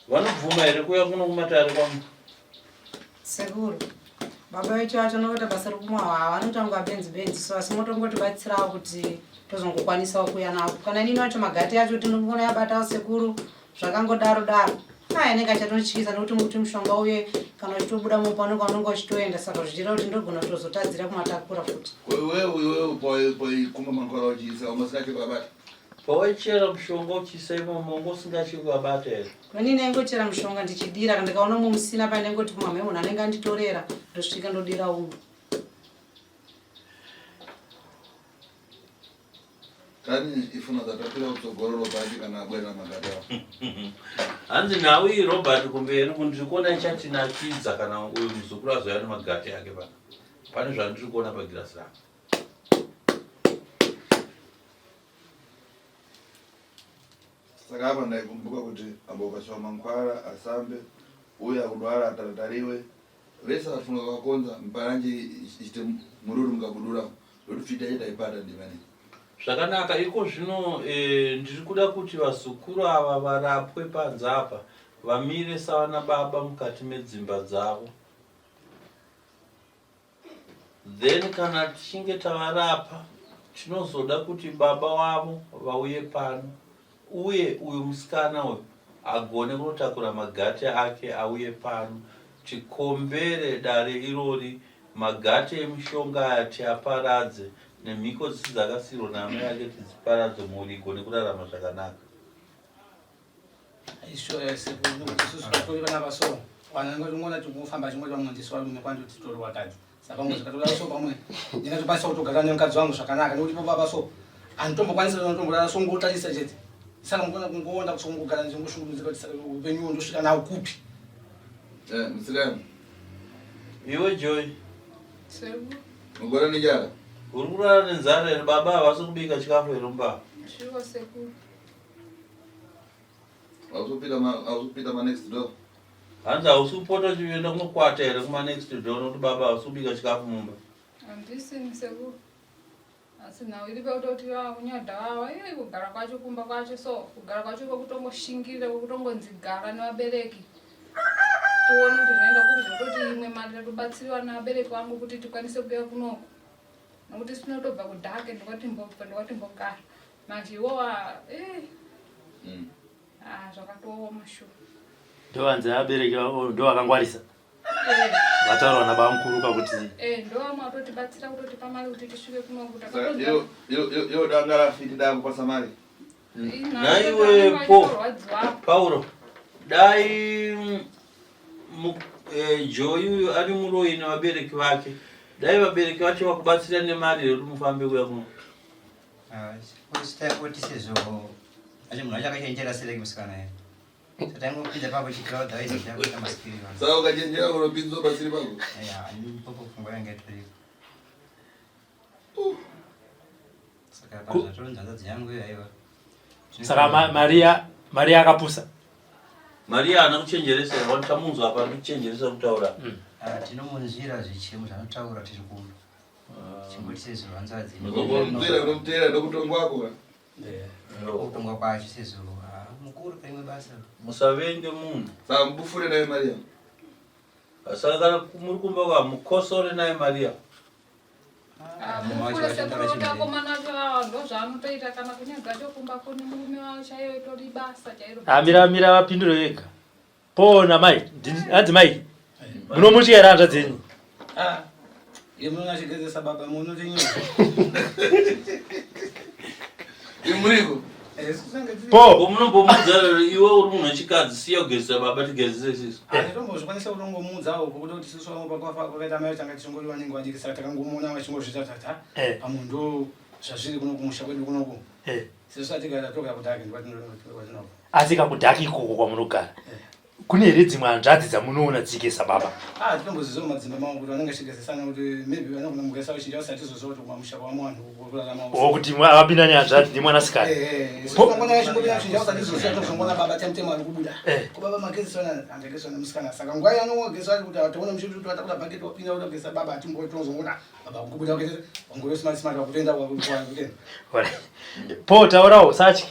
Vanobvuma here kuuya kuno kumatare kwangu? Sekuru, baba vecho vacho vanoita basa rekumwa hwahwa vanoita kunga benzi benzi so asi motongotibatsirawo kuti tozongokwanisawo kuuya navo. Kana inini wacho magati acho tinongoona yabatawo sekuru zvakangodaro daro. Aya anenge achatotyisa nekuti mukuti mushonga uye kana uchitobuda mumba unenge unenge uchitoenda saka zvichireva kuti ndogona kutozotadzira kumatakura futi. Ko iwewe iwewe paikuma mangwara uchiisa wanga usingatye kuvabata? Pawaichera mushonga uchiisa imomo wanga usingatye kuvabata here? Ini ndaingochera mushonga ndichidira kana ndikaona umwe musina paya ndaingoti kumamhe munhu anenge anditorera ndosvika ndodira umwe. Kani ifuna dzatapira kutsogoro Robert kana abwera magada. Hanzi nhau iyi Robert kumberi uku ndiri kuona ichatinakidza kana uyu muzukuru azouya nemagate ake pano. Pane zvandiri kuona pagirasi rangu. Saka apa ndaikumbuka kuti ambokaswa mankwara asambe uye akudwara ataratariwe vese vafunga vakonza mparanje ichite mururu mukabudura ndotufita chetaipata ndimane Zvakanaka iko zvino e, ndiri kuda kuti vazukuru ava varapwe panze apa vamire savana baba mukati medzimba dzavo. Then kana tichinge tavarapa tinozoda kuti baba wavo vauye pano uye uyu musikana uyu agone kunotakura magate ake auye pano tikombere dare irori magate emishonga aya tiaparadze nemhiko dzisi dzakasirwa naamai ake tidziparadze mhuri igone kurarama zvakanaka. Ishoya sekuru nokuti isusu vatori vana vaso vanhu vanongona tingofamba chingoti vamwe ndisu varume kwandoti titori vakadzi saka pamwe zvikatoda so pamwe ndingatokwanisa kutogara nemukadzi wangu zvakanaka nekuti baba so handitombokwanisa notomborara so ngotarisa chete saka mukona kungoona kuti kungogara ndichingoshungurudzika kuti saka upenyu uhu ndosvika nawo kupi Eh, musikana Iwe Joy, Sekuru, mugora nenjara uri kurara nenzara here? Baba havasi kubika chikafu here mumba? shuwa sekuru. Hausupinda manext door. Hanzi hausi kupota uchienda kunokwata here kumanext door nokuti baba hausi kubika chikafu mumba? Handisi sekuru. Asi nhau iri pakutoti vakunyadha vava ii kugara kwacho kumba kwacho so kugara kwacho kwekutongoshingirira kwekutongonzi gara nevabereki tione kuti zvinoenda kupi zvekutoti imwe mari tatobatsiriwa nevabereki vangu kuti tikwanise kuuya kunoku nokuti sinotobva kudhake ndokwatimbobva ndokwatimbogara manje iwowa eh. mm. ah, zvakatooma shuwa ndovanzi abereki ndo vakangwarisa eh. vataurwa nabamukuru pakuti eh, ndovamwe vatotibatsira kutotipa mari kuti tisvike kunoku iyo danga rafiti dakupasa mari naiwe po pauro dai joyi uyu ari muroyi nevabereki vake dai vabereki vacho vakubatsira nemari here kuti mufambe kuya kuno Kuti sezvo acho munhu wacho akachenjera sereki musikana here taingopinda papo chikira otherwise takuita maskiri saka ukachenjera unopinzwa pasiri pako ya popo pfungwa yanga itoriko saka pazvatoronza hanzvadzi yangu iyo aiwa saka maria maria akapusa maria haana kuchenjeresa tamunzwa apa ndikuchenjeresa kutaura mm. ah, tinomunzwira zvichemo zvanotaura tiri kumba Chingoti sezvo hanzvadzi. Mzera unomutera ndokutongwako. Ndokutongwa kwacho sezvo ah, mukuru paimwe basa. Musavenge munhu. Saka mubufure naye Maria. Saka kana muri kumba kwa mukosore naye Maria. Mukuru sekuru vakomana vacho ava ndozvaanotoita kana kunyadza cho kumba kune murume wavo chaiyo itori basa chairo. Ah, mira mira vapindure vega. Pona mai, hanzi mai. Munomutya here hanzvadzi yenyu? Ah. Yemunachigezesa baba munoti nyuka. Imuriko. Eh, sanga tiri Po. Munombomuudza iwe uri munhu wechikadzi siya kugezesa baba tigezese isisu. Hatitombozvikwanisa kutongomuudzawo pokuti kuti isusu vamwe pakaita mai tanga tichingori vanenge vadiki saka takangomuona vachingozviita tata eh. pamwe ndo zvazviri kuno kumusha kwedu kunoku eh. sesu tatigara togara kudhaki ndokwatinobva. Asi kakudhaki ikoko kwamunogara eh. Kune here dzimwe hanzvadzi dzamunoona dzichigeza baba? Ah, tinomboziziva madzimba mangu kuti vanenge vachigezesana kuti maybe vanogona mugeza vachinja vasati tizoziva kuti kumamusha kwavamwe vanhu kurarama. Oh, kuti vapinda nehanzvadzi nemwanasikana. Eh, eh, so tinongona vachingopinda vachinja vasati tizoziva tozongona baba temutemo ari kubuda. Eh. Ko baba magezesana handagezwa nemusikana saka nguva yanogezwa kuti toona muchiti kuti watakura bhaketi wapinda kutogeza baba atimbo tinozongona baba kubuda kugeza wangori smart smart wakutoenda wakutenda. Po taurawo usatye.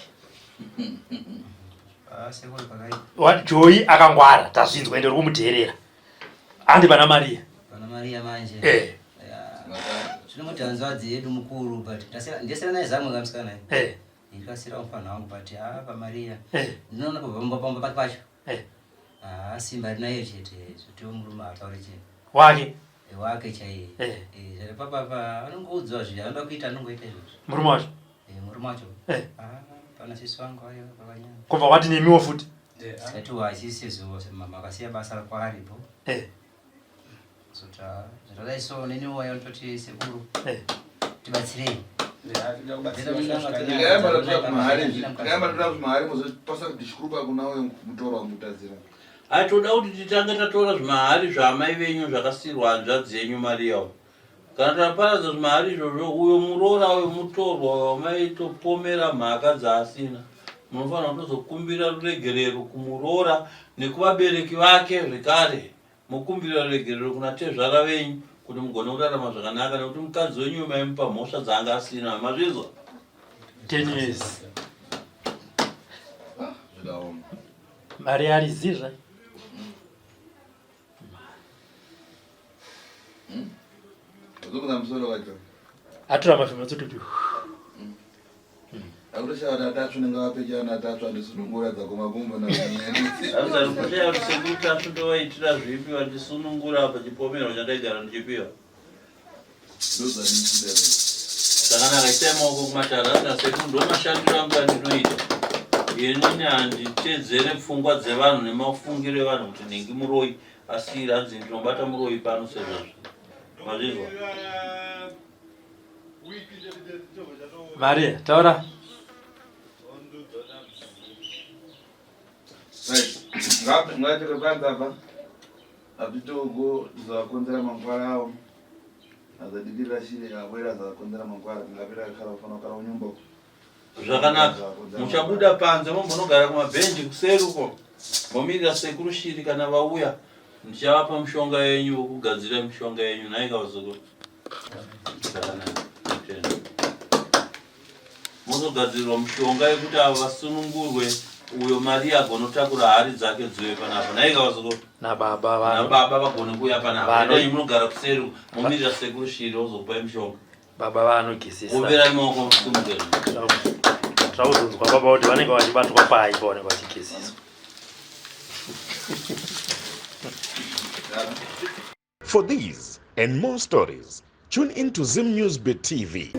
Ah, Joy akangwara tazvinzwa ende uri kumuteerera handi pana Maria pana Maria manje eh zvinongoti hanzvadzi yedu mukuru but ndasiyana naye zamwe kamusikana eh ndikasira mufana wangu but ah paMaria eh ndinoona pamba pamba pake pacho eh ah simba rinayo chete zvotiwo murume ataure chete wake eh, wake chaiye eh eh papa anongoudzwa zvinhu anoda kuita anongoita izvozvo murume wacho Eh, murume wacho eh. Ah, pana sisi wangu ayo pakanyanya kobva wati nemiwo futi tikati wachisi zuvo mama akasiya basa rako aripo eh. zota zvakadai so neniwo wayo ndototi sekuru eh. tibatsirei tikayamba zvimahari muzopasa kuti chikurupa kuna uyo mutoro wamutadzira Haitoda kuti titange tatora zvimahari zvaamai venyu zvakasiirwa hanzvadzi yenyu Maria uyo. Kana taparadza zvimahari izvozvo, uyo muroora uyo mutorwa uyo wamaitopomera mhaka dzaasina, munofanira kutozokumbira ruregerero kumuroora nekuvabereki vake zvekare, mokumbira ruregerero kuna tezvara venyu kuti mugone kurarama zvakanaka nekuti mukadzi wenyu uyo maimupa mhosva dzaanga asina. Mazvinzwa? 10 years. Ah, zvakaoma. Mari arizizve. Atora mafemo tsototi. Akutoshaya kuti atatsva unenge wapechana atatsva ndisunungura dzako makumbo nakushaya kuti sekuru Tasvu ndovaitira zvipi vandisunungura apa chipomerwa chandaigara ndichipiwa. Zvakanaka isai maoko kumatare asina sekuru ndomashandiro angu andinoita. Inini handitedzere pfungwa dzevanhu nemafungiro evanhu kuti nhingi muroyi asi hanzi ndinobata muroyi pano sezvazvo. Mazvinzwa? Maria, taura. Ngatere panze apa. Apitogo zakonzera mangwara awo. Azadikirira shiri awera zakonzera mangwara ngapira kara ufana kara unyumba. Zvakanaka. Muchabuda panze mombonogara kumabhenji kuseri uko. Momirira sekuru shiri kana vauya. Ndichavapa mishonga yenyu vokugadzira mishonga yenyu nhai kavazukuru. Zvakanaka. Tenda. Mozogadzirirwa mishonga yekuti ava vasunungurwe uyo Maria agonotakura hari dzake dziuye panapa. Nhai kavazukuru. Nababa vano. Nababa vagone kuuya panapa. Vano- Endai munogara kuseri momirira sekuru shiri vozokupai mishonga. Baba vanogisisa. Omberai maoko musumuke. Trakuzonzwa baba kuti vanenge vachibatwa pai pavanenge vachigeziswa. For these and more stories, tune in to Zim News Bit TV.